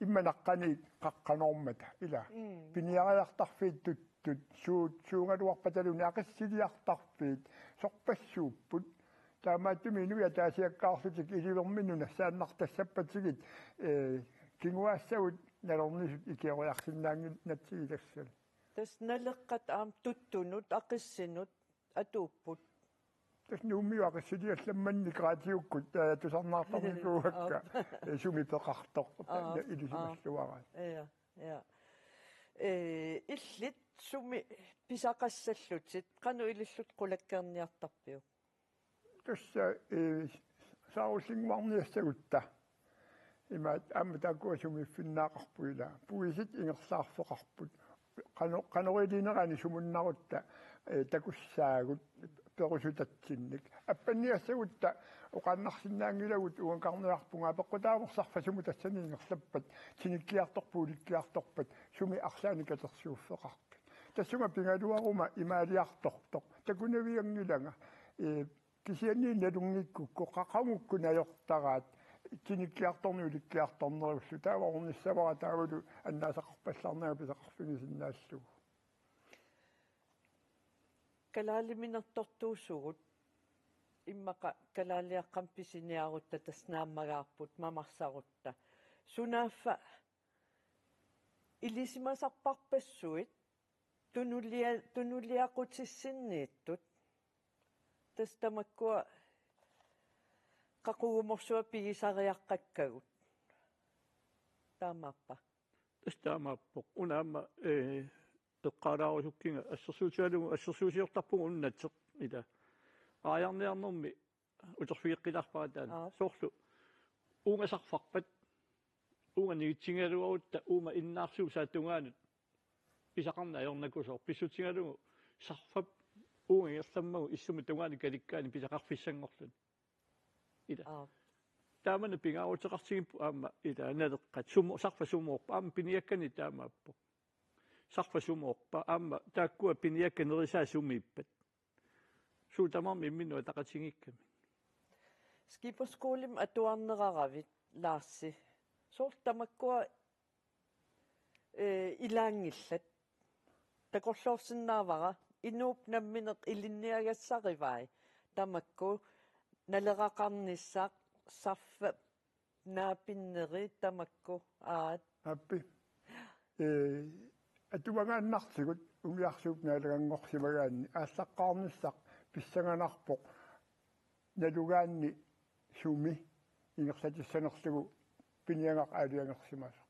imma naqqaniit qaqqanoormata ila. Mm. Piniariartarfiit tuttut, suut, suugaluarpataluunniit aqissiliartarfiit, sorpassuupput. Taamaattumik inuit ataasiakkaarlutik iliverminnut nassaannartassappatigit, eh, kinguaassagut nalornisut ikioriarsinnaannginnatsigilassalu. Tassa naleqqat aamma tuttunut, aqissinut, atuupput. Tassa Nuummiut aqissiliallammannik raatiukkut, eh, tusarnaartarnikuuakka, Aap. Eh, sumi peqartoq, Aap, ilisimalluaraat. Aap. Ja, ja. Eh, illit sumi pisaqassallutit, qanoq ilillutit qulakkeerniartarpiuk? Tassa, eh, saarullinnguarniassagutta. Imaat aamma taakkua sumiiffinnaaqarput ila. Puisit ingerlaarfeqarput. Qano-, qanoriliinerani sumunnarutta, eh, takussaagut perusutatsinnik. Appanniassagutta oqaannarsinnaanngilagut uangaarniarpunga apeqqutaavoq sarfaq sumut tassani ingerlappat, tinikkiartorpat, ulikkiartorpat, sumi arlaannik katersuuffeqarpit. Tassunga pigaluaruma imaaliartortoq. Takunavianngilanga, eh, kisianni nalunngikkukku, qaqugukku najortaraat, tinikkiartorneq ulikkiartornerullu, taava ornissavara taavalu annaasaqarpallaarnanga pisaqarfigisinnaallugu. Kalaaliminertortuusugut, immaqa kalaaliaqqamik pisiniarutta tassa naammagaarput mamarsarutta. Sunaaffa ilisimasarparpassuit tunulia-, tunuliaqutissinniittut. Tassa tamakkua qaqugumorsuaq pigisariaqqakkagut. Taamaappa? Tassa taamaappoq. Una aamma, eh, eqqaalaarusukkiga assersuutigalugu, assersuusiortarpugut unnatik ila. Raajarniarnermi uterfigeqqilaarpara taanna. Aap. Soorlu uunga sarfarpat, uunga nigitsigigaluarutta, uuma innaarsuup saata tungaanut pisaqarneq ajornakusoq. Pissutigalugu sarfap uunga ingerlammagu issuma tungaanut kalikkaani pisaqarfissanngorluni. Ila. Aap. Taamani pingaaruteqartigipput aamma ila naleqqat sumo-, sarfaq sumoorpa aamma piniakkani taamaappoq. Sarfaq sumoorpa aamma taakkua piniakkat nerisaat sumiippat. Suut tamarmik imminnut ataqatigiikkamik. Skipperskolimik atuarneraravit, Laarsi. Soorlu tamakkua, eh, ilaanngillat. Takorloorsinnaavara inuup nammineq ilinniagassarivai. Tamakku naleraqarnissaq sarfap naapinneri tamakku aat. Aappi. Eh, atuagaannartigut umiarsuup naalaganngorsimagaanni aallaqqaarnissaq pissanganarpoq nalugaanni sumi ingerlatissanerlugu piniagaq aalajangersimasoq.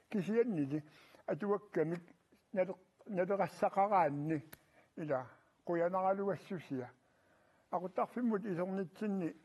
Kisiannili atuakkamik nale-, nalerassaqaraanni ila qujanaraluassusia. Aquttarfimmut isornitsinni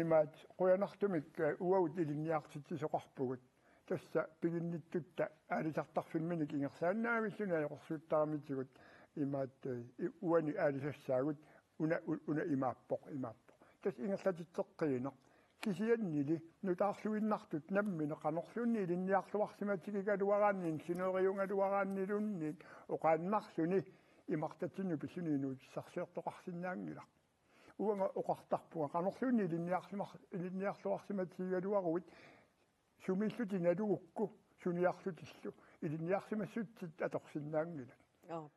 imaat qujanartumik, eh, uagut ilinniartitsisoqarpugut. Tassa piginnittutta aalisartarfimminik ingerlaannaavilluni ajoqersuuttaramitigut imaat, eh, i-, uani aalisassaagut una, u-, una imaappoq, imaappoq. Tassa ingerlatitseqqiineq. Kisiannili nutaarluinnartut nammineq qanorluunniit ilinniarluarsimatigigaluaraanni, ingeniøriugaluaraannilunniit oqaannarluni imartatsinnut pilluni inuutissarsiortoqarsinnaanngilaq. Uanga oqartarpunga qanorluunniit ilinniarsimar-, ilinniarluarsimatigigaluaruit sumiillutit nalugukku suniarlutillu ilinniarsimassutsit atorsinnaanngilat. Aap.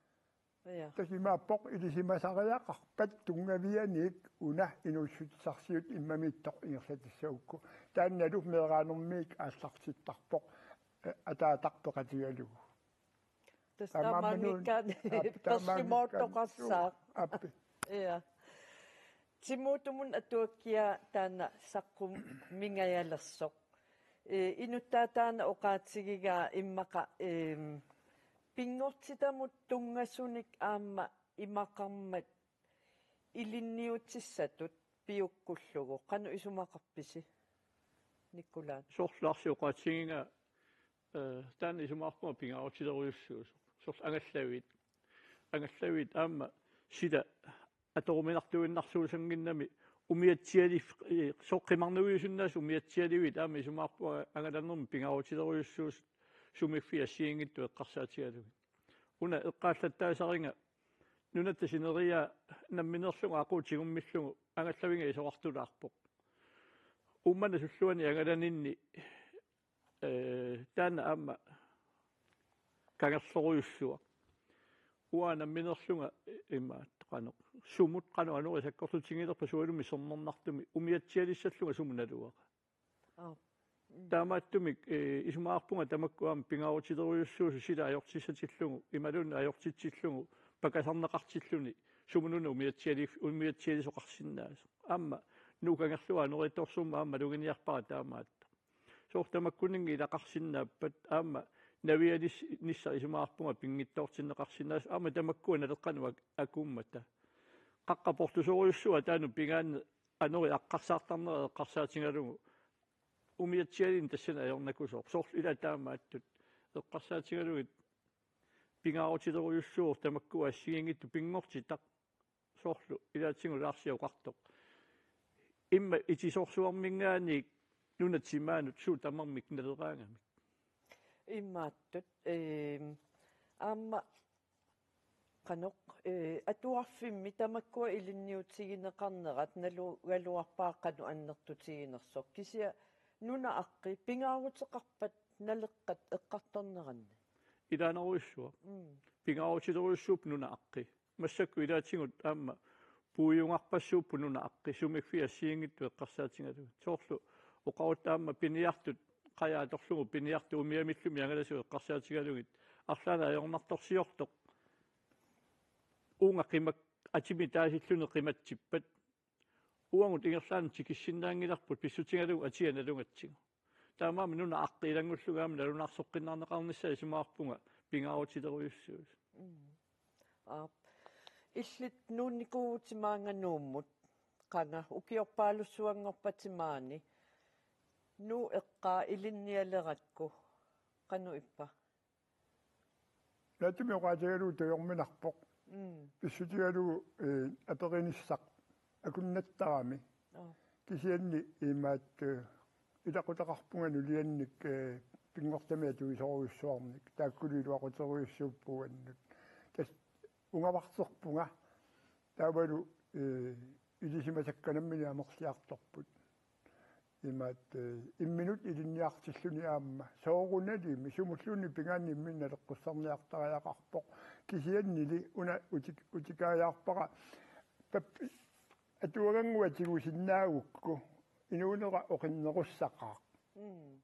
Ja. Tassa imaappoq ilisimasariaqarpat tunngavianiit una inuussutissarsiut immamiittoq ingerlatissagukku. Taannalu meeraanermiit aallartittarpoq, eh, ataataq peqatigalugu. Tassa taamaammat taamaanngikkaanni aap, taamaanngikkaanni. Perlimoortoqassaaq. Aappi. Ja. Timotumut atuakkiaa taanna saqqummiingajalersoq. Ee, inuttaaq taanna oqaatigigaa immaqa, eem, pinngortitamut tunngasunik aamma imaqarmat ilinniutissatut piukkullugu. Qanoq isumaqarpisi, Nikolai? Soorlu Laarsi oqaatigigaa, ee, taanna isumaqarpunga pingaarutilerujussuusoq. Soorlu angallaviit. Angallaviit aamma sila atoruminartuinnarsuusanngimmat umiatsialif-, ee, soorlu qimarnuiusinnaasut umiatsialiviit aamma isumaqarpunga angalanermik pingaarutilerujussuusut sumiiffik assigiinngitsut eqqarsaatigalugit. Una eqqaallattaasariga nunatta sineriaa nammineerlunga aqquutigummiillugu angallaviga isorartulaarpoq. Uummannap sulluani angalaninni, ee, taanna aamma kangerlorujussuaq. Uanga nammineerlunga imaattoq qanoq. Sumut qanoq anorit sakkortutigilerpat sualummik sermernartumik umiatsialissallunga sumut naluara. Aap. Mm. Taamaattumik, ee, isumaqarpunga tamakku aamma pingaarutilerujussuusut sila ajortissatillugu, imaluunniit ajortitsillugu, pakasarneqartilluni, sumununa umiatsialif-, umiatsialisoqarsinnaasoq. Aamma Nuup Kangerluap anorittorsuarmut aamma maluginiarpara taamaattoq. Soorlu tamakkuninnga ilaqarsinnaappat aamma navialis-, nissaq isumaqarpunga pinngitsoortinneqarsinnaasoq aamma tamakkua naleqqanut ak-, akuummata. Qaqqap portusorujussuaq taanna pingaarneq anorit aqqarsaartarnerat eqqarsaatigalugu umiatsialiinnut tassani ajornakusoq. Soorlu ila taamaattut eqqarsaatigalugit pingaarutilerujussuuvoq tamakkua assigiinngitsut pinngortitaq. Soorlu ilaatigut Laarsi oqartoq. Immaqa itisoorsuarminngaanniit nunap timaanut suut tamarmik naleraangamik. Imaattut, eem, aamma qanoq, ee, atuarfimmi tamakkua ilinniutigineqarnerat nalugaluarpara qanoq annertutiginersoq. Kisianni nunap aqqi pingaaruteqarpat Naleqqat eqqartorneranni. Ilaanerujussuaq. Mm. Pingaarutilerujussuupput nunap aqqi. Massakkut ilaatigut aamma puigunarpassuupput nunap aqqi sumiiffik assigiinngitsut eqqarsaatigalugit. Soorlu oqarutta aamma piniartut, qajaq atorlugu piniartut umiamillumi angalasut eqqarsaatigalugit. Arlaannik ajornartorsiortoq. Uunga qimak-, atimik taasilluni qimatsippat. Uagut ingerlaannaq tikissinnaanngilarput pissutigalugu atia nalugatsigu. Taamaammat nunap aqqi ilanngullugu aamma nalunaarsoqqinnarneqarnissaa isumaqarpunga pingaarutilerujussuusoq. Mm. Aap. Illit nuunnikuuvutit maanga Nuummut. Qanga ukiorpaalussuanngorpatit maani. Nuup eqqaa ilinnialerakku. Qanoq ippa? Naatsumik oqaatigalugu tujorminarpoq. Mm. Pissutigalugu, ee, aperinissaq akunnattarami. Oh. Kisianni imaattoq, ee, ilaqutaqarpunga nuliannik, ee, pinngortami atuisorujussuarnik. Taakkulu iluaquterujussuupput uannut. Tassa ungavarterpunga. Taavalu, ee, ilisimasakka nammineq amerliartorput. Imaattoq, ee, imminut ilinniartilluni aamma. Soorunalimi, sumulluunniit pingaarnermik naleqqussarniartariaqarpoq. Kisiannili una utik-, utikaajaarpara. Pap-, atuagannguaq tigusinnaagukku. Inuunera oqinnerussaqaaq. Mm.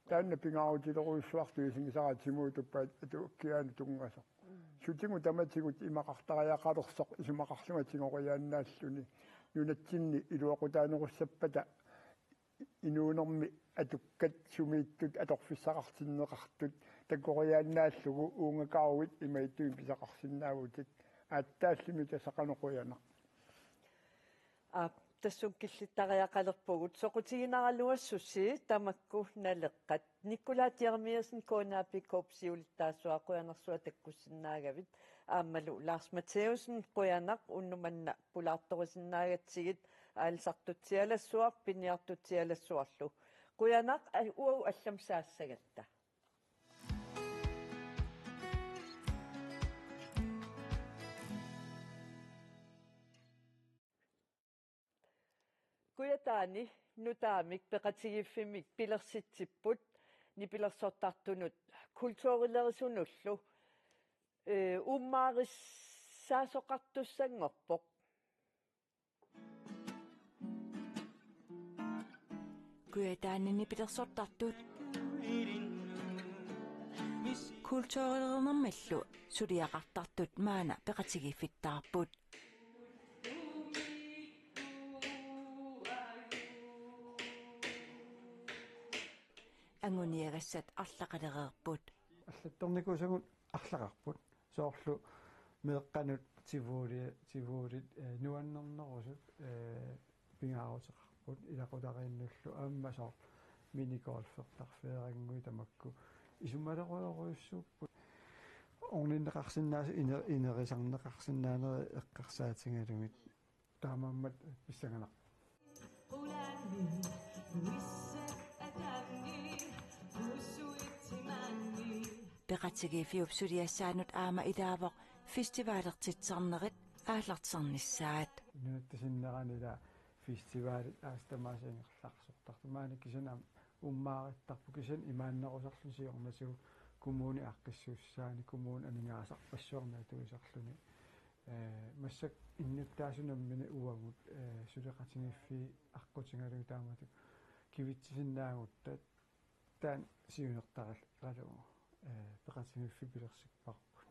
Taanna pingaarutilerujussuartut isigisara Timootuppat atuakkiaanut tunngasoq. Mm. Sutigut tamatigut imaqartariaqalersoq isumaqarlunga tigoriaannaalluni. Nunatsinni iluaqutaanerussappata inuunermi atukkat sumiittut atorfissaqartinneqartut takoriaannaallugu uunga kaaruit imaattumik pisaqarsinnaavutit. Aatsaallimmi tassa qanoq qujanaq. Aap, tassunga killittariaqalerpugut. Soqutiginaraluassusi tamakku Naleqqat. Nikolaj Jeremiassen, K N A P K-p siulittaasuat, qujanarsuaq takkussinnaagavit. Aammalu Lars Matthæussen, qujanaq unnuk manna pulaartorisinnaagatsigit, aalisartutsialassuaq, piniartutsialassuarlu. Qujanaq, a-, uagut allamut saassagatta. Kujataani nutaamik peqatigiiffimmik pilersitsipput nipilersortartunut kulturilerisunullu, ee, uummaarissaasoqartussanngorpoq. Kujataani nipilersortartut kulturilerinermillu suliaqartartut maanna peqatigiiffittaarput. anguniagassat arlaqalereerput. Allattornikuusagut arlaqarput. Soorlu meeqqanut Tivoli, Tivolit, eh, nuannernerusut, eh, pingaaruteqarput ilaqutariinnullu aamma soorlu minigolfertarfeerannguit tamakku isumalerujorujussuupput. Orninneqarsinnaasut ine-, inerisarneqarsinnaanerit eqqarsaatigalugit. Taamaammat pissanganaq. Peqatigiiffiup suliassaanut aamma ilaavoq festivalertitsisarnerit aallartisarnissaat. Nunatta sinnerani ila festivalit aasat tamaasa ingerlaarsortartut. Maani kisianni aamma uummaarittarput kisianni imaannerusarluni siornatigut kommuni aaqqissuussaani kommuni aningaasarpassuarnik atuisarluni. Eh, massakkut innuttaasunut nammineq uagut, eh, suleqatigiiffiit aqqutigalugit taamatut kivitsisinnaagutta taanna siunertaralugu, eh, peqatigiiffiit pilersipparput.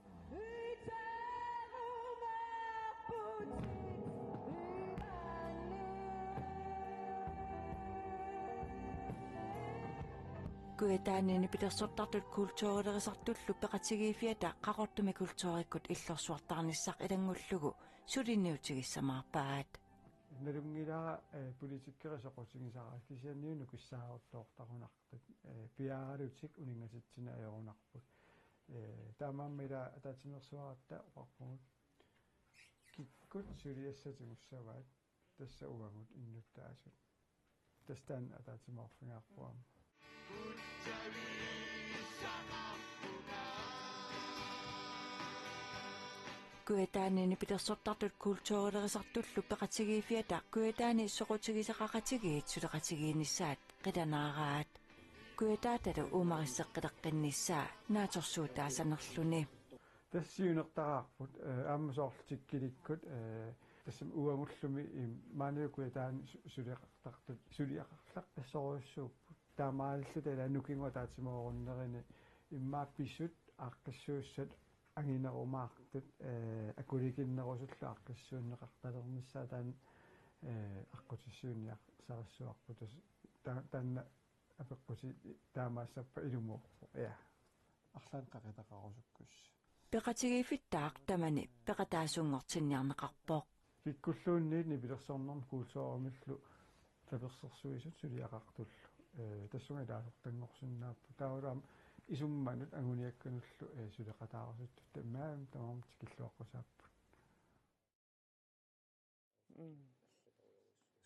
Kujataani nipilersortartut kulturilerisartullu peqatigiiffiata Qaqortumi kulturikkut illorsuartarnissaq ilanngullugu suliniutigissamaarpaat. Nalunngilara, eh, politikerit soqutigisaraat kisianni nukissaaruttoortarunartut, eh, piaaralutik uninngatitsineq ajorunarput. Eh, taamaammat ila ataatsimeersuaratta oqarpugut kikkut suliassat tigussavaat tassa uagut innuttaasut. Tassa taanna ataatsimoorfigaarput aamma. Kujataani nipilersortartut kulturilerisartullu peqatigiiffiata Kujataani soqutigisaqaqatigiit suleqatigiinnissaat qilanaaraat. Kujataatalu uumarisseqqileqqinnissaa naatsorsuutaasanerluni. Tassa siunertaraarput, eh, aamma soorlu Tikkilikkut, eh, tassami uagullumi, im-, maanilu Kujataani su-, suliaqartartut, suliaqarlaqqissorujussuupput. Taamaalilluta ila nukingut ataatsimoorunnerini immaqa pisut aaqqissuussat anginerumaartut, eh, akulikinnerusullu aaqqissuunneqartalernissaat taanna, eh, aqqutissiuunniarsarissuarput tas-, ta-, taanna apeqqutit taamaassappat ilumoorpoq, ja. Arlaannik qaqitaqarusukkussi. Peqatigiiffittaaq tamani peqataasunngortinniarneqarpoq. Kikkulluunniit nipilersornermut kulturimillu tapersersuisut suliaqartullu. Eh, tassunga ilaasortanngorsinnaapput. Taavalu aamma isummanut anguniakkanullu, eh, suleqataarusuttut tamarmik tamarmik tikilluaqqusaapput. Mm.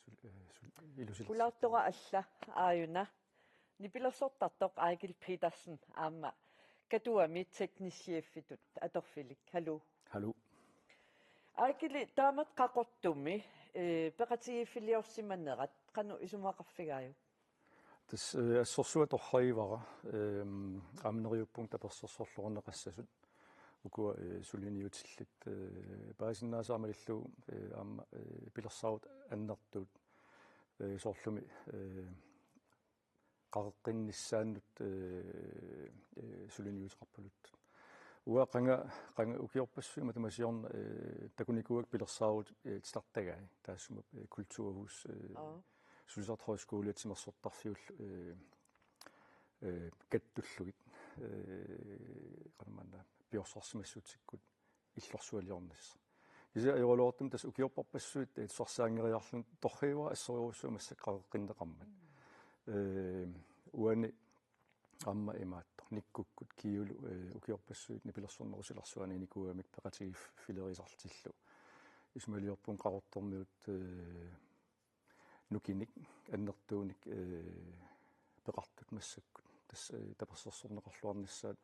Sul-, eh, sul-, ilusilersoq. Pulaartora alla aajuna. Nipilersortartoq Eigil Petersen aamma Katuami teknisk chefitut atorfilik. Hallo. Hallo. Eigil, taamatut Qaqortumi, eh, peqatigiiffiliorsimanerat qanoq isumaqarfigaajuk? Tassa, eh, assorsuaq torragivara, ehm, aamma neriuppunga tapersersorluarneqassasut. Ukua, eh, suliniutillit, eh, paasinnaasara malillugu, eh, aamma, eh, pilersaarutit annertuut, eh, soorlumi, eh, qaqeqqinnissaannut, eh, eh, suliniuteqarpaluttoq. Uanga qanga, qanga ukiorpassuit matuma siorna, eh, takunikuuakka pilersaarutit, eh, titartagai taassuma, eh, kulturhus, eh, Aa. Sulisartut Højskole timersortarfiullu, eh, eh, kattullugit, eh, qanormaanna piorsaarsimassutsikkut illorsualiornissaq. Kisianni ajoraluartumik tassa ukiorpassuit, eh, tusarsaanngeriarluni torragivara assorujussuaq massakkut qaqeqqinneqarmat. Eh, uani aamma imaattoq Nikkukkut Kiulu, eh, ukiorpassuit nipilersornerup silarsuaniinikuugamik peqatigiiffilerisartillugu. Isumaliorpunga Qaqortormiut, eh, nukinnik, annertuunik, eh, peqartut massakkut. Tassa, eh, tapersersorneqarluarnissaat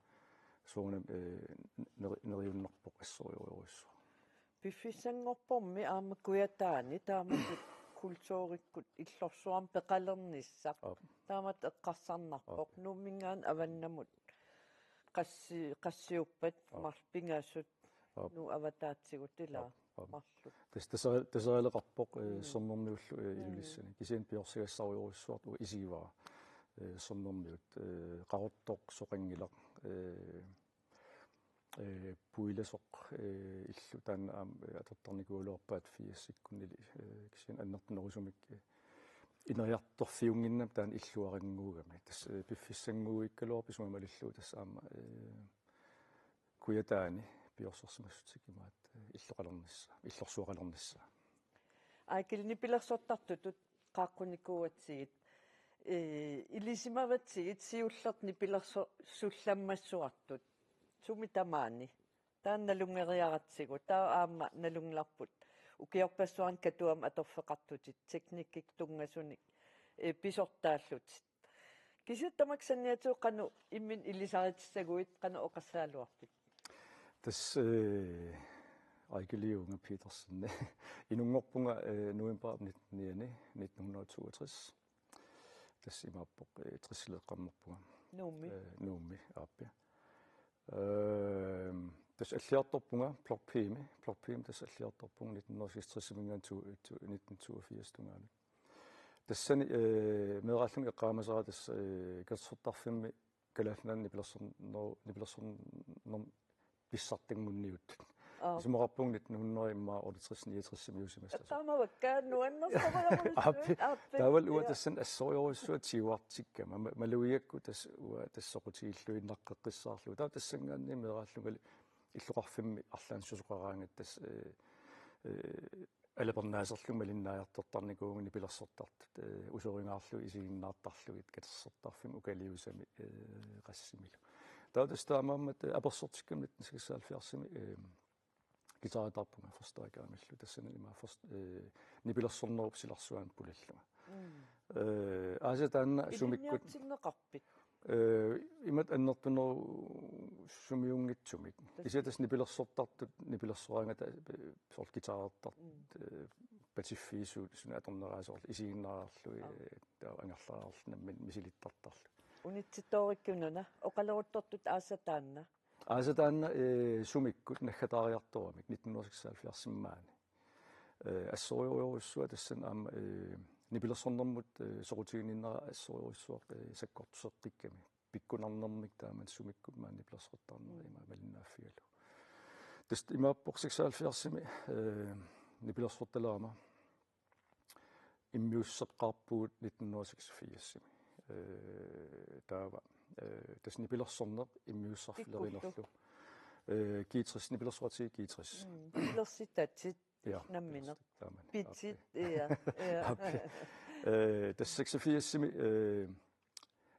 soorunami, eh, neri-, neriunnarpoq assorujorujussuaq. Piffissanngorpormi aamma Kujataani taamatut kulturikkut illorsuarmik peqalernissaq. Aap. Taamatut eqqarsarnarpoq. Aap. Nuumminngaanniit avannamut qassi-, qassiuppat Aap. Marluk pingasut Aap. Nuup avataatigut ilaa. Aap. Aap. Marluk. Tas-, tasa-, tasarileqarpoq, eh, Mm. Sermermiullu, eh, Mm. Ilulissani. Kisianni piorsigassarujorujussuartut uku isigivara, eh, Sermermiut, eh, Qaqortoq soqanngilaq, eh, eh, Puilasoq, eh, illu taanna aamma, eh, atortarnikuugaluarpaat firsikkunili, eh, kisianni annertunerusumik, eh, ineriartorfiunnginnami taanna illuarannguugami. Tassa, eh, piffissannguuikkaluarpoq isumaga malillugu tassa aamma, eh, Kujataani piorsorsimassutik imaat, eh, illoqalernissaa, illorsuaqalernissaa. Aakilu nipilersortartutut qaaqqunikuuatsigit, eh, ilisimavatsigit siullertut nipilersorsullammassuartut. Sumi tamaani. Taanna nalunngeriaratsigu. Taava aamma nalunngilarput. Ukiorpassuarni Katuami atorfeqartutit teknikkik tunngasunik, eh, pisortaallutit. Kisianni tamakku saniatigut qanoq imminut ilisaritissaguit, qanoq oqassagaluarpit? Tassa, eh, Aakilu Junge Petersen. Inunngorpunga, eh, november nitten nitten hundrede og toogtres. Tassa imaappoq, eh, tressileeqqammerpunga. Nuummi? Eh, Nuummi, aappi. Ehm, tassa alliartorpunga Blok P-mi. Blok P-mi tassa alliartorpunga nitten hundrede og seksogtres-iminngaanniit to-, to-, nitten toogfirs tungaanut. Tassani, eh, meeraallunga eqqaamasara tassa, eh, katersortarfimmi Kalaallit Nunaanni nipilersorner-, nipilersornermi pissartanngorniuttut. Aap. Isumaqarpunga nitten hundrede immaqa otteogtres niogtres-imiusimassasut. Taamavakka nuannersorujorujussuit. Aappi. Aappi. Taavalu uanga, ja, tassani assorujorujussuaq tiguartikkama. Ma-, malugigakku tassa uanga tassa soqutigilluinnaqqeqqissaarlugu. Taava tassanngaanniit meeraallungali illoqarfimmi arlaannik susoqaraangatta tassa, eh, eh, alapernaaserlunga malinnaajartortarnikuuvunga nipilersortartut, eh, usoringaarlugit isiginnaartarlugit katersortarfimmi ukaliusami, eh, qassimilu. Taava tassa taamaammat, eh, apersortikkama nitten seksoghalvfjerds-imi, eh, guitarertarpunga forstærkerimillu tassani ima forst-, eh, nipilersornerup silarsuanut pulallunga. Mm. Eh, aasaq taanna sumikkut. Ilinniartinneqarpit? Eh, imatut annertunerup sumiunngitsumik. Tassa. Kisianni tassa nipilersortartut, nipilersoraangata, eh, soorlu guitarertartut, mm, eh, patiffiisut, suna atorneraat soorlu isiginnaarlugu, aap, eh, taava angerlariarlugu nammineq misilittartarlugu. Unitsittoorikkit una, oqaleruttortut aasaq taanna? Aasaq taanna, eh, sumikkut naggataariartoramik nitten hundrede seksoghalvfjerds-imi maani. Eh, assorujorujussuaq tassani aamma, eh, nipilersornermut, eh, soqutiginninnera assorujorujussuaq, eh, sakkortuseqqikkami. Pikkunarnermik taamani sumikkut maani nipilersortarnera, mm, ima malinnaaffigalugu. Tassa imaappoq seksoghalvfjerds-imi, eh, nipilersortalerama immiusseqqaarpugut nitten hundrede seksogfirs-imi. Eh, taava, eh, tassa nipilersorneq immiussarfilerinerlu. Pikkullu? Eh, G tres, nipilersoqatigiit G tres. Mm, nipilersitatit. Ja, nammineq. Taamani. Pitsit, aappi, ja, ja. Aappi. Eh, tassa seksogfirs-imi, eh,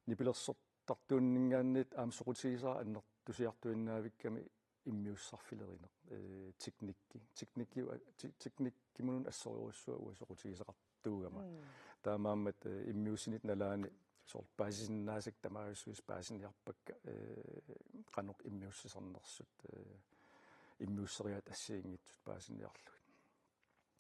nipilersortartuunninngaanniit aamma soqutigisara annertusiartuinnavikkami immiussarfilerineq, eh, teknikki. Teknikki, te-, teknikkimunut assorujussuaq uanga soqutigisaqartuugama. Mm. Taamaammat, eh, immiussinerup nalaani soorlu paasisinnaasakka tamaviussuisa paasiniarpakka, eh, qanoq immiussisarnersut, eh, immiusseriaatsit assigiinngitsut paasiniarlugit.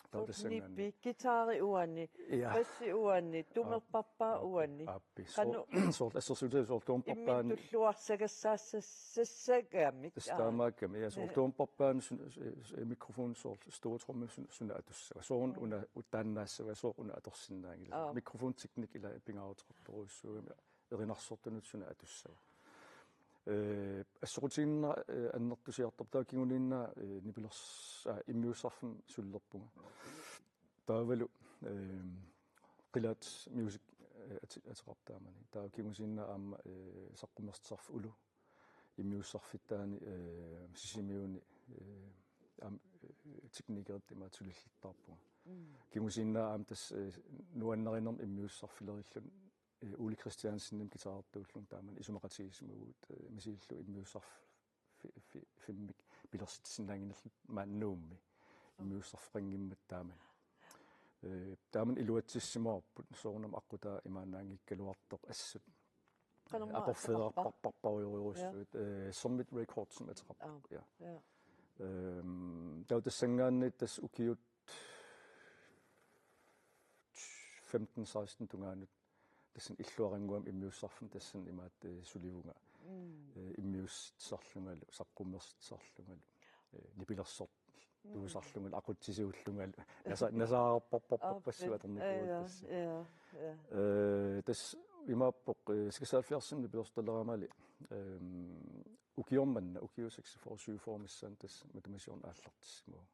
Taava soorlu tassanngaanniit nippi, guitari uani, ja, bassi uani, aap-, tumerparpaa, aappi, uani. Aappi. Soor-, qanoq soorlu assersuutigalugu soorlu tumerparpaani. Imminut tulluarsagassaassassagamik. Tassa, aap, taamaakkami. Ja, soorlu, ja, tumerparpaani sun-, s-, s-, mikrofon soorlu stortromme sun-, suna atussava. Soorlu, mm, una utaannaassava, soorlu una atorsinnaanngilaq. Aap. Mikrofonteknik ila pingaaruteqartorujussuugami erinarsortunut suna atussava. Eh, assoqutiginnera, eh, annertusiartorpoq taava kinguniinnaa, eh, nipilers-, aa, immiussarfimmi sulilerpunga. Taavalu, eh, Qilaat Music, eh, ati-, ateqarpoq taamani. Taava kingusinnerup aamma, eh, saqqummersitsisarfik Ulu. Immiussarfittaani, eh, Sisimiuni, eh, aamma, eh, teknikeritta imaattoq sulillittaarpunga. Mm. Kingusinnerup aamma tassa, eh, nuannarinermik immiussarfilerilluni, eh, Ole Kristiansenimik guitarertuullunga taamani isumaqatigiissimavugut, eh, misilillugu immiussarf-, fi-, fi-, fimmik pilersitsisinnaannginnalluta maani Nuummi. Immiussarfeqanngimmat taamani. Eh, taamani iluatsissimavarput soorunami aqqutaa imaannaanngikkaluartoq assut. Qanormaa ateqarpa-? Atorfeerarparparparujorujussuit, ja, eh, Summit Records ateqarpoq. Ja. Ja. Ja. Ehm, taava tassanngaanniit tassa ukiut femten seksten tungaanut tassani illuarannguamik immiussarfimmi tassani imaattoq, eh, sulivunga. Mm. Eh, immiussisarlungalu, saqqummersisarlungalu, eh, nipilersor-, mm, tuusarlungalu, aqutsisuullungalu, nasa-, nasaarparparparpassuit, aap, atornikuugatta, ja, tassa. Ja, ja. Eh, tassa imaappoq, eh, seksoghalvfjerdsimi nipilersortaleramali, ehm, ukioq manna, ukiut seksogfyrre syvogfyrre missaani tassa matuma siorna aallartissimavunga.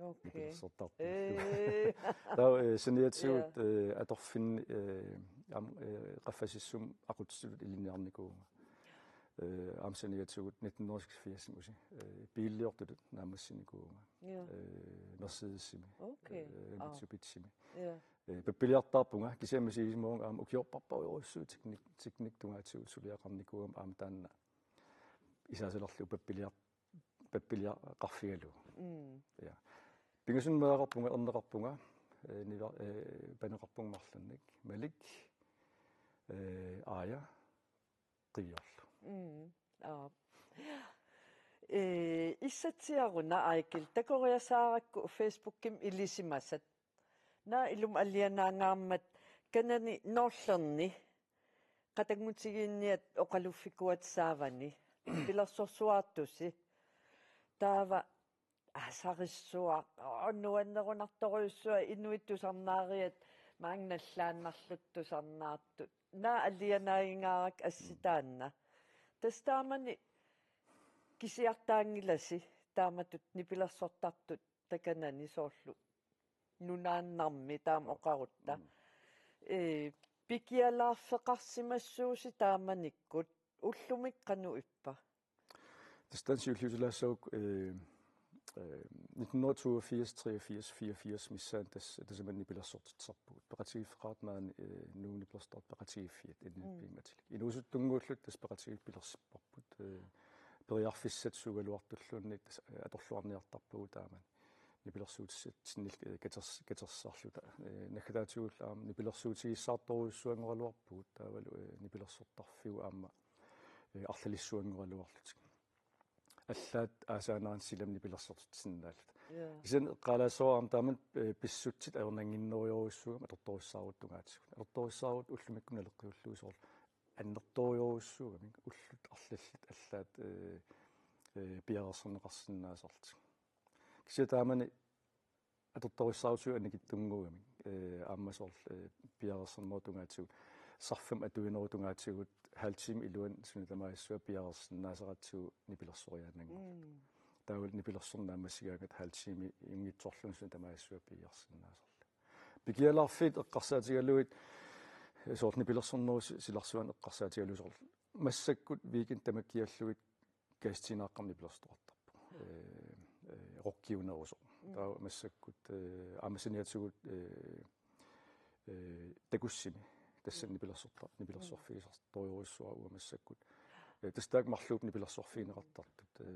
Okay. Nipilersortarput. Ee. Taava, eh, saniatigut, eh, atorfinni, eh, am-, eh, qaffasissumik aqutsisutut ilinniarnikuuvunga. Eh, aamma saniatigut nitten hundrede og seksogfirs usi. Eh, biiliortutut naammassinikuuvunga. Ja. Eh, Mercedesimi. Okay. Eh, Aa. Mitsubishimi. Ja. Eh, pappiliartarpunga, kisianni misigisimavunga aamma ukiorpassuarujussuit teknik, teknik tungaatigut suliaqarnikuugama aamma taanna isaasalerlugu pappiliar-, pappiliaqarfigalugu. Mm. Ja. Pingasunik meeraqarpunga, erneqarpunga, eh, niva-, eh, paneqarpunga marlunnik. Malik, eh, Aaja, Qiviorlu. Mm. Aa. Ee, issatsiaruna Aaja, takoriasaarakku Facebookimi ilisimasat. Naak ilumut alianaangaarmat kanani Noorlerni qatanngutigiinniat oqaluffikuata saavani nipilersorsuartusi. Taava aasarissuaq, oo, nuannerunartorujussuaq, inuit tusarnaariat maanga nallaannarlutik tusarnaartut. Naak alianaagingaaraki assi taanna. Tassa taamani kisiartaanngilasi taamatut nipilersortartut takanani soorlu nunaannarmi taama oqarutta. Ee, pikialaarfeqarsimassuusi taamanikkut, ullumi qanoq ippa? Tassa taanna siulliutilaassagukku, eh, eh, nitten hundrede toogfirs, treogfirs, fireogfirs missaani tassa tasamani nipilersortitsisarpugut. Peqatigiiffeqartut maani, eh, Nuummi Nipilersortartut Peqatigiiffiat, N N P-mik atilik. Inuusuttunnguulluta tassa peqatigiiffik pilersipparput. Eh, periarfissat suugaluartulluunniit tassa, eh, atorluarniartarpagut taamani. Nipilersuutissatsinnillu, eh, katers-, katersisarluta. Eh, naggataatigullu aamma nipilersuutigissaartorujussuanngoraluarpugut taavalu, eh, nipilersortarfigut aamma, eh, arlalissuanngoraluarlutik. Allaat aasaanerani silami nipilersortitsisinnaalluta. Ja. Kisianni eqqaalaassavara aamma taamani, eh, pissutsit ajornannginnerujorujussuugamik atortorissaarutit tungaatigut. Atortorissaarutit ullumikkut naleqqiullugu soorlu annertoorujorujussuugamik ullut arlallit allaat, eh, eh, piareersarneqarsinnaasarlutik. Kisianni taamani atortorissaarutit annikitsunnguugamik, eh, aamma soorlu, eh, piareersarnerup tungaatigut, sarfamik atuinerup tungaatigut, halv time iluani suna tamaat assut piareersinnaasaratsigu nipilersoriaannanngorluta. Mm. Taavalu nipilersorneq naammassigaangatta halv timeinngitsorluunniit suna tamaat assut piiarsinnaasarlugu. Pikialaarfiit eqqarsaatigalugit, eh, soorlu nipilersornerup si-, silarsuani eqqarsaatigalugit soorlu. Massakkut weekend tamakkiallugit Gastiinaaqqami nipilersortoqartarpoq. Eh, eh, rockiunerusoq. Mm. Taava massakkut, eh, aamma saniatigut, eh, eh, Takussimi. Tassani nipilersorta-, nipilersorfigisartorujussuuara uanga massakkut. Eh, tassa taakku marluupput nipilersorfigineqartartut. Eh,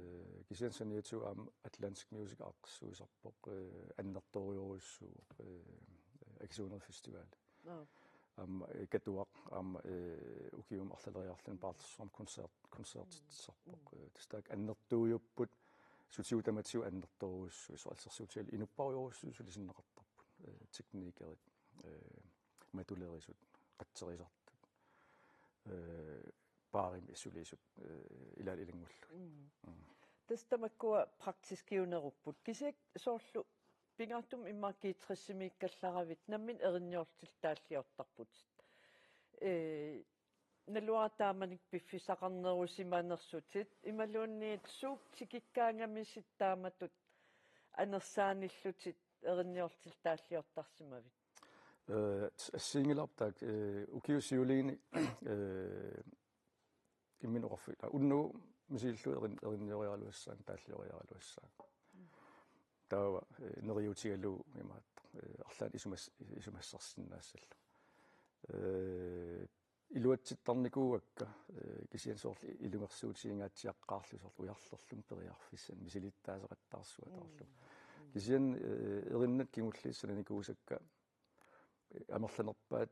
kisianni saniatigut aamma Atlantic Music aaqqissuisarpoq, eh, annertoorujorujussuuvoq, eh, Akisuunerit Festival. Nå. Aamma, eh, Katuaq, aamma, eh, ukiumut arlaleriarluni Paarlersuarmi koncert-, koncertitsisarpoq. Eh, tassa taakku annertuujupput, sutigut tamatigut annertoorujussuit, soorlu assersuutigalugu inupparujorujussuit sulisinneqartarput. Eh, teknikerit, eh, matulerisut, qatserisartut, eh, baarimi sulisut, eh, ilaalu ilanngullugit. Mm. Mm. Tassa tamakkua praktiskiunerupput. Kisianni soorlu pingaartumik immaqa G tres-imiikkallaravit nammineq erinniortitaalliortarputit. Ee, naluara taamanikkut piffissaqarnerusimanersutit, imaluunniit suut tikikkaangamisit taamatut anersaanillutit erinniortitaalliortarsimavit? Eh, assigiinngilaq taakku, eh, ukiut siuliini, eh, imminut oqarfi-, aa, unnugu misilillugu erin-, erinnioriaraluassaanga, taallioriaraluassaanga. Taava, eh, neriuutigalugu imaattoq, eh, arlaannik isumas-, isumassarsinnaassallugu. Eh, iluatsittarnikuuakka, eh, kisianni soorlu ilungersuutigingaatsiaqqaarlugu soorlu ujarlerluni periarfissanik misilittaaseqattaarsuataarlugu. Mm. Kisianni, eh, erinnat kingulliit sananikuusakka, eh, amerlanerpaat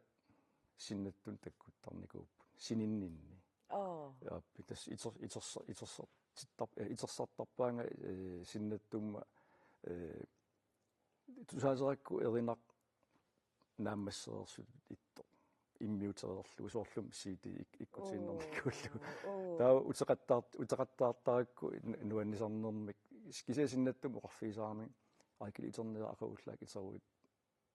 sinnattunik takkuttarnikuupput. Sininninni. Aa. Aappi, tassa iter-, itersa-, itersa-, tittar-, eh, itersartarpaannga, eh, sinnattumma, eh, tusaaserakku erinaq naammassereersutut ittoq. Immiutereerlugu soorlumi C D ik-, ikkutiinnarnikuullugu. Oo. Oo. Taava uteqattaart-, uteqattaartarakku n-, nuannisarnermik. Kisianni sinnattumik oqarfigisarami. Aakkili iternerit aqagullaat iteruit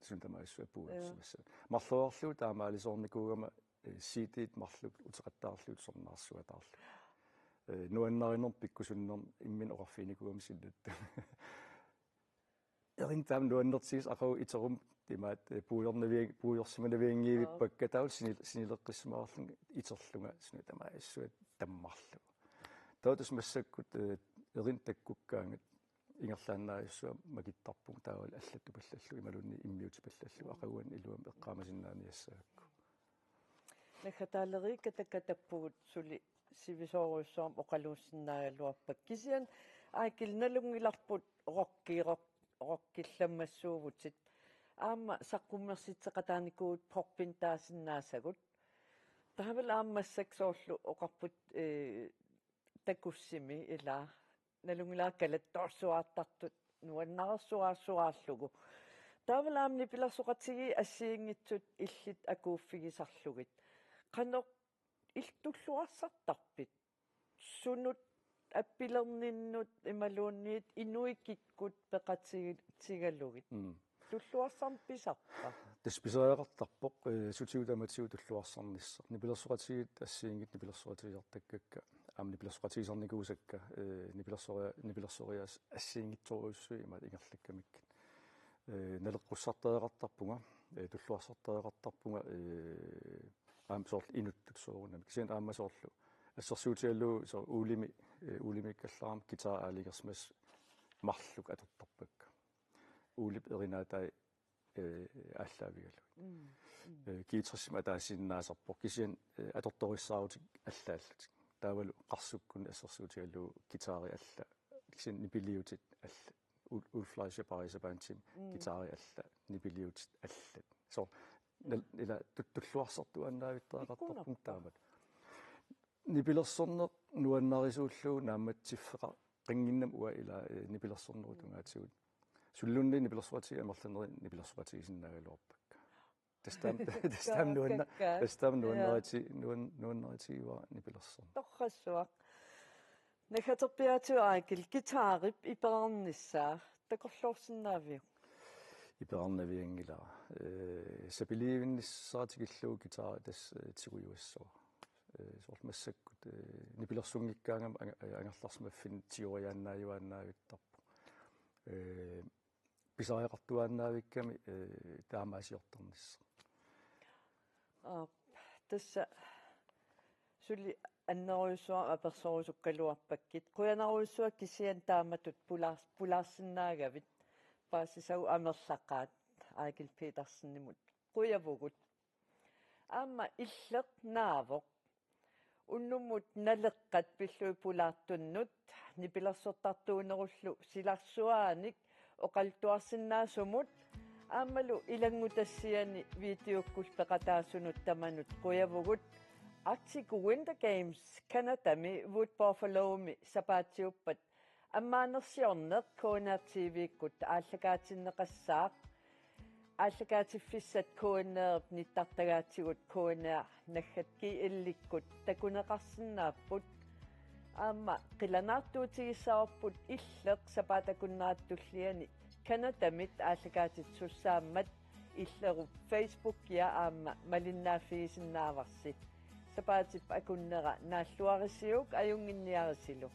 suna tamaat assut puugassavassavat. Marloriarlugu taamaalisoornikuugama, eh, C D-t marluk uteqattaarlugit tusarnaarsuataarlugu. Eh, nuannarinermik pikkusunnermik imminut oqarfiginikuugama sinnattumik. Erinit taama nuannertigisat aqagu iterummik imaat, eh, puigornavian-, puigorsimanavianngivippakka taava sini-, sinileqqissimavallunga iterlunga suna tamaassuat tammarlugu. Taava tassa massakkut, eh, erinit takkukkaangat ingerlaannaajussuaq makittarpunga taavalu allatupallallugu imaluunniit immiutipallallugu aqaguani iluamik eqqaamasinnaaniassagakku. Naggataaleriikkatakka tappugut suli sivisoorujussuarmik oqaluussinnaagaluarpakka. Kisianni Aakilu nalunngilarput rocki-, rock-, rockillammassuuvutit. Aamma saqqummersitseqataanikuuvutit poppimik taasinnaasagut. Taavalu aamma massakkut soorlu oqarputit, eh, takussimi ilaa. Nalunngilara kalattorsuartartut nuannarersuarsuarlugu. Taavalu aamma nipilersoqatigiit assigiinngitsut illit akuuffigisarlugit. Qanoq illit tulluarsartarpit? Sunut appilerninnut imaluunniit inuit kikkut peqatigalugit. Mm. Tulluarsarneq pisarpa? Tassa pisariaqartarpoq, eh, sutigut tamatigut tulluarsarnissaq. Nipilersoqatigiit assigiinngitsut nipilersoqatigisartakkakka. Aamma nipilersoqatigisarnikuusakka, eh, nipilersoria-, nipilersoriaasut assigiinngitsorujussuit imaat ingerlakkamikkit. Eh, naleqqussartariaqartarpunga, eh, tulluarsartariaqartarpunga, eh, aamma soorlu inuttut soorunami. Kisianni aamma soorlu assersuutigalugu soorlu Uulimi, eh, Uulimiikkallarama guitar aalajangersimasut marluk atortarpakka. Uulip erinaatai, eh, aallaavigalugit. Mm, mm. Eh, guitarsimik ataasiinnaasarpoq kisianni, eh, atortorissaarutik allaallutik. Taavalu qarsukkunik assersuutigalugu guitari alla. Kisianni nipiliutit alla. Ul-, Ulf Fleischer Pariserbandimi Mm. guitari alla. Nipiliutit allat. So, nal-, ila tut-, tulluarsartuaannaavittariaqartarpunga Ikkunarpa? taamatut. Nipilersorneq nuannarisuullugu naammatsiffeqannginnama uanga ila, eh, nipilersornerup tungaatigut. Suliluunniit nipilersoqatigiit amerlanerit nipilersoqatigisinnaagaluarpakka. Tassa taama, tassa taama nuanna-, Kakkaak. tassa taama Ja. nuannariti-, nuan-, nuannaritigivara nipilersorneq. Torrassuaq. Naggaterpiaatigut Aakilu guitarip iperarnissaa takorloorsinnaaviuk? Iperarnavianngilara. Eh, sapiliivinnissara tikillugu guitari tassa, eh, tigujuassavara. Eh, soorlu massakkut, eh, nipilersunngikkaangama anga-, eh, angerlarsimaffinnik tigoriaannaajuaannaavittarpoq. Eh, pisariaqartuaannaavikkami, eh, taamaasiortarnissaq. Aap, tassa suli annerujussuarmik apersorusukkaluarpakkit. Qujanarujussuaq kisianni taamatut pulaars-, pulaarsinnaagavit. Paasisagut amerlaqaat Aakilu Petersenimut. Qujavugut. Aamma Illeq naavoq. Unnummut Naleqqat pillugit pulaartunnut nipilersortartuunerullu silarsuaanik oqaluttuarsinnaasumut aammalu ilanngutassiani videokkullu peqataasunut tamanut qujavugut. Arctic Winter Games Canadami Wood Buffalomi sapaatiuppat ammaanersiorneq K N R T V-kkut aallakaatinneqassaaq. Aallakaatiffissat K N R-ip nittartagaatigut K N R naggat G L-ikkut takuneqarsinnaapput. Aamma qilanaartuutigissavarput Illeq sapaatip akunnerata tulliani Canadamit aallakaatitsisussaammat Illerup Facebookia aamma malinnaaffigisinnaavarsi. Sapaatip akunnera naalluarisiuk ajunnginniarisilu.